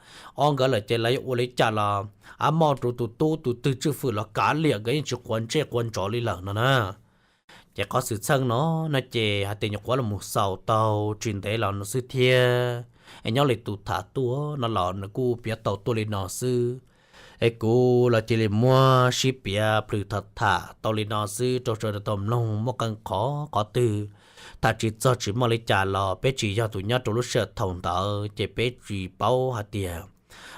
ob nkawd lawm ces lawv yuav ua li cas los av mauj rau tus tub tus twg tswj fwm los kav liam, nkawd yeej tsis quav ntsej quav ntsov li lawm no na. Ces qhov xwm txheej no no ces hais tias nyuam qhuav los mus xaus tau tsis ntev los no xwb thiab. Es nyob li tus tham tuaj no los nws kuj piav tau tuaj li no xwb. Es kuv los cia li muab sib piav plhws tham tham tau li no xwb rau sawv daws tau mloog, muaj qee qhov qhov twg tham tsis txog tsis muaj li cas los peb tsis yog tus nyob rau lub sij hawm thaum ntawd ces peb tsis paub hais tias,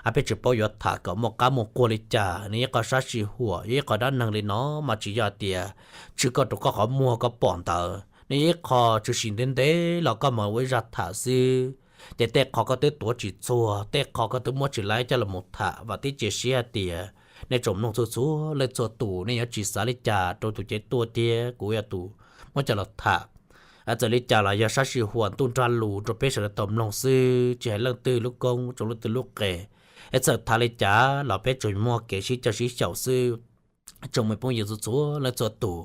a, peb tsis paub yuav tham kom muaj qab muaj quag li cas. Nws ib qho sab sij huam, ib qho dab neeg li no mas tsis yog tias tshwj koj rau koj qhov muag koj pom ntawd Nej ib qho tshwm sim ntev ntev los koj mam ua ib zaj tham xwb, ces tej qho koj twb tuav tsis txhua, tej qho koj twb muab tsis laib coj los mus tham. Vam thiab cia siab hais tias nej tsoom mloog txhua txhua leej txhua tus nej yuav tsis xav li cas rau tus cev tuaj thiab kuv yog tus muab coj los tham. Txawm li cas los yog sab sij huam ntuj nrag lus rau peb sawv daws tau mloog xwb, tsis hais leej twg lub koob rau leej twg lub qe. Es txawm tham li cas los peb tsuas muaj kev sib coj sib xyaum xwb. Tsoom me phooj ywg txhua txhua leej txhua tus,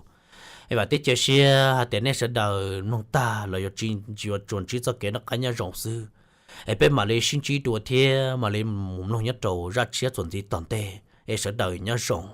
es vam thiab cia siab hais tias nej sawv daws mloog tag los yuav tsis, yuav tsuas ntsib txoj kev noj qab nyob zoo xwb. Es peb mam li sib ntsib dua thiab mam li mus mloog nyob rau zaj tshiab txuas ntxiv tom ntej, es sawv daws nyob zoo.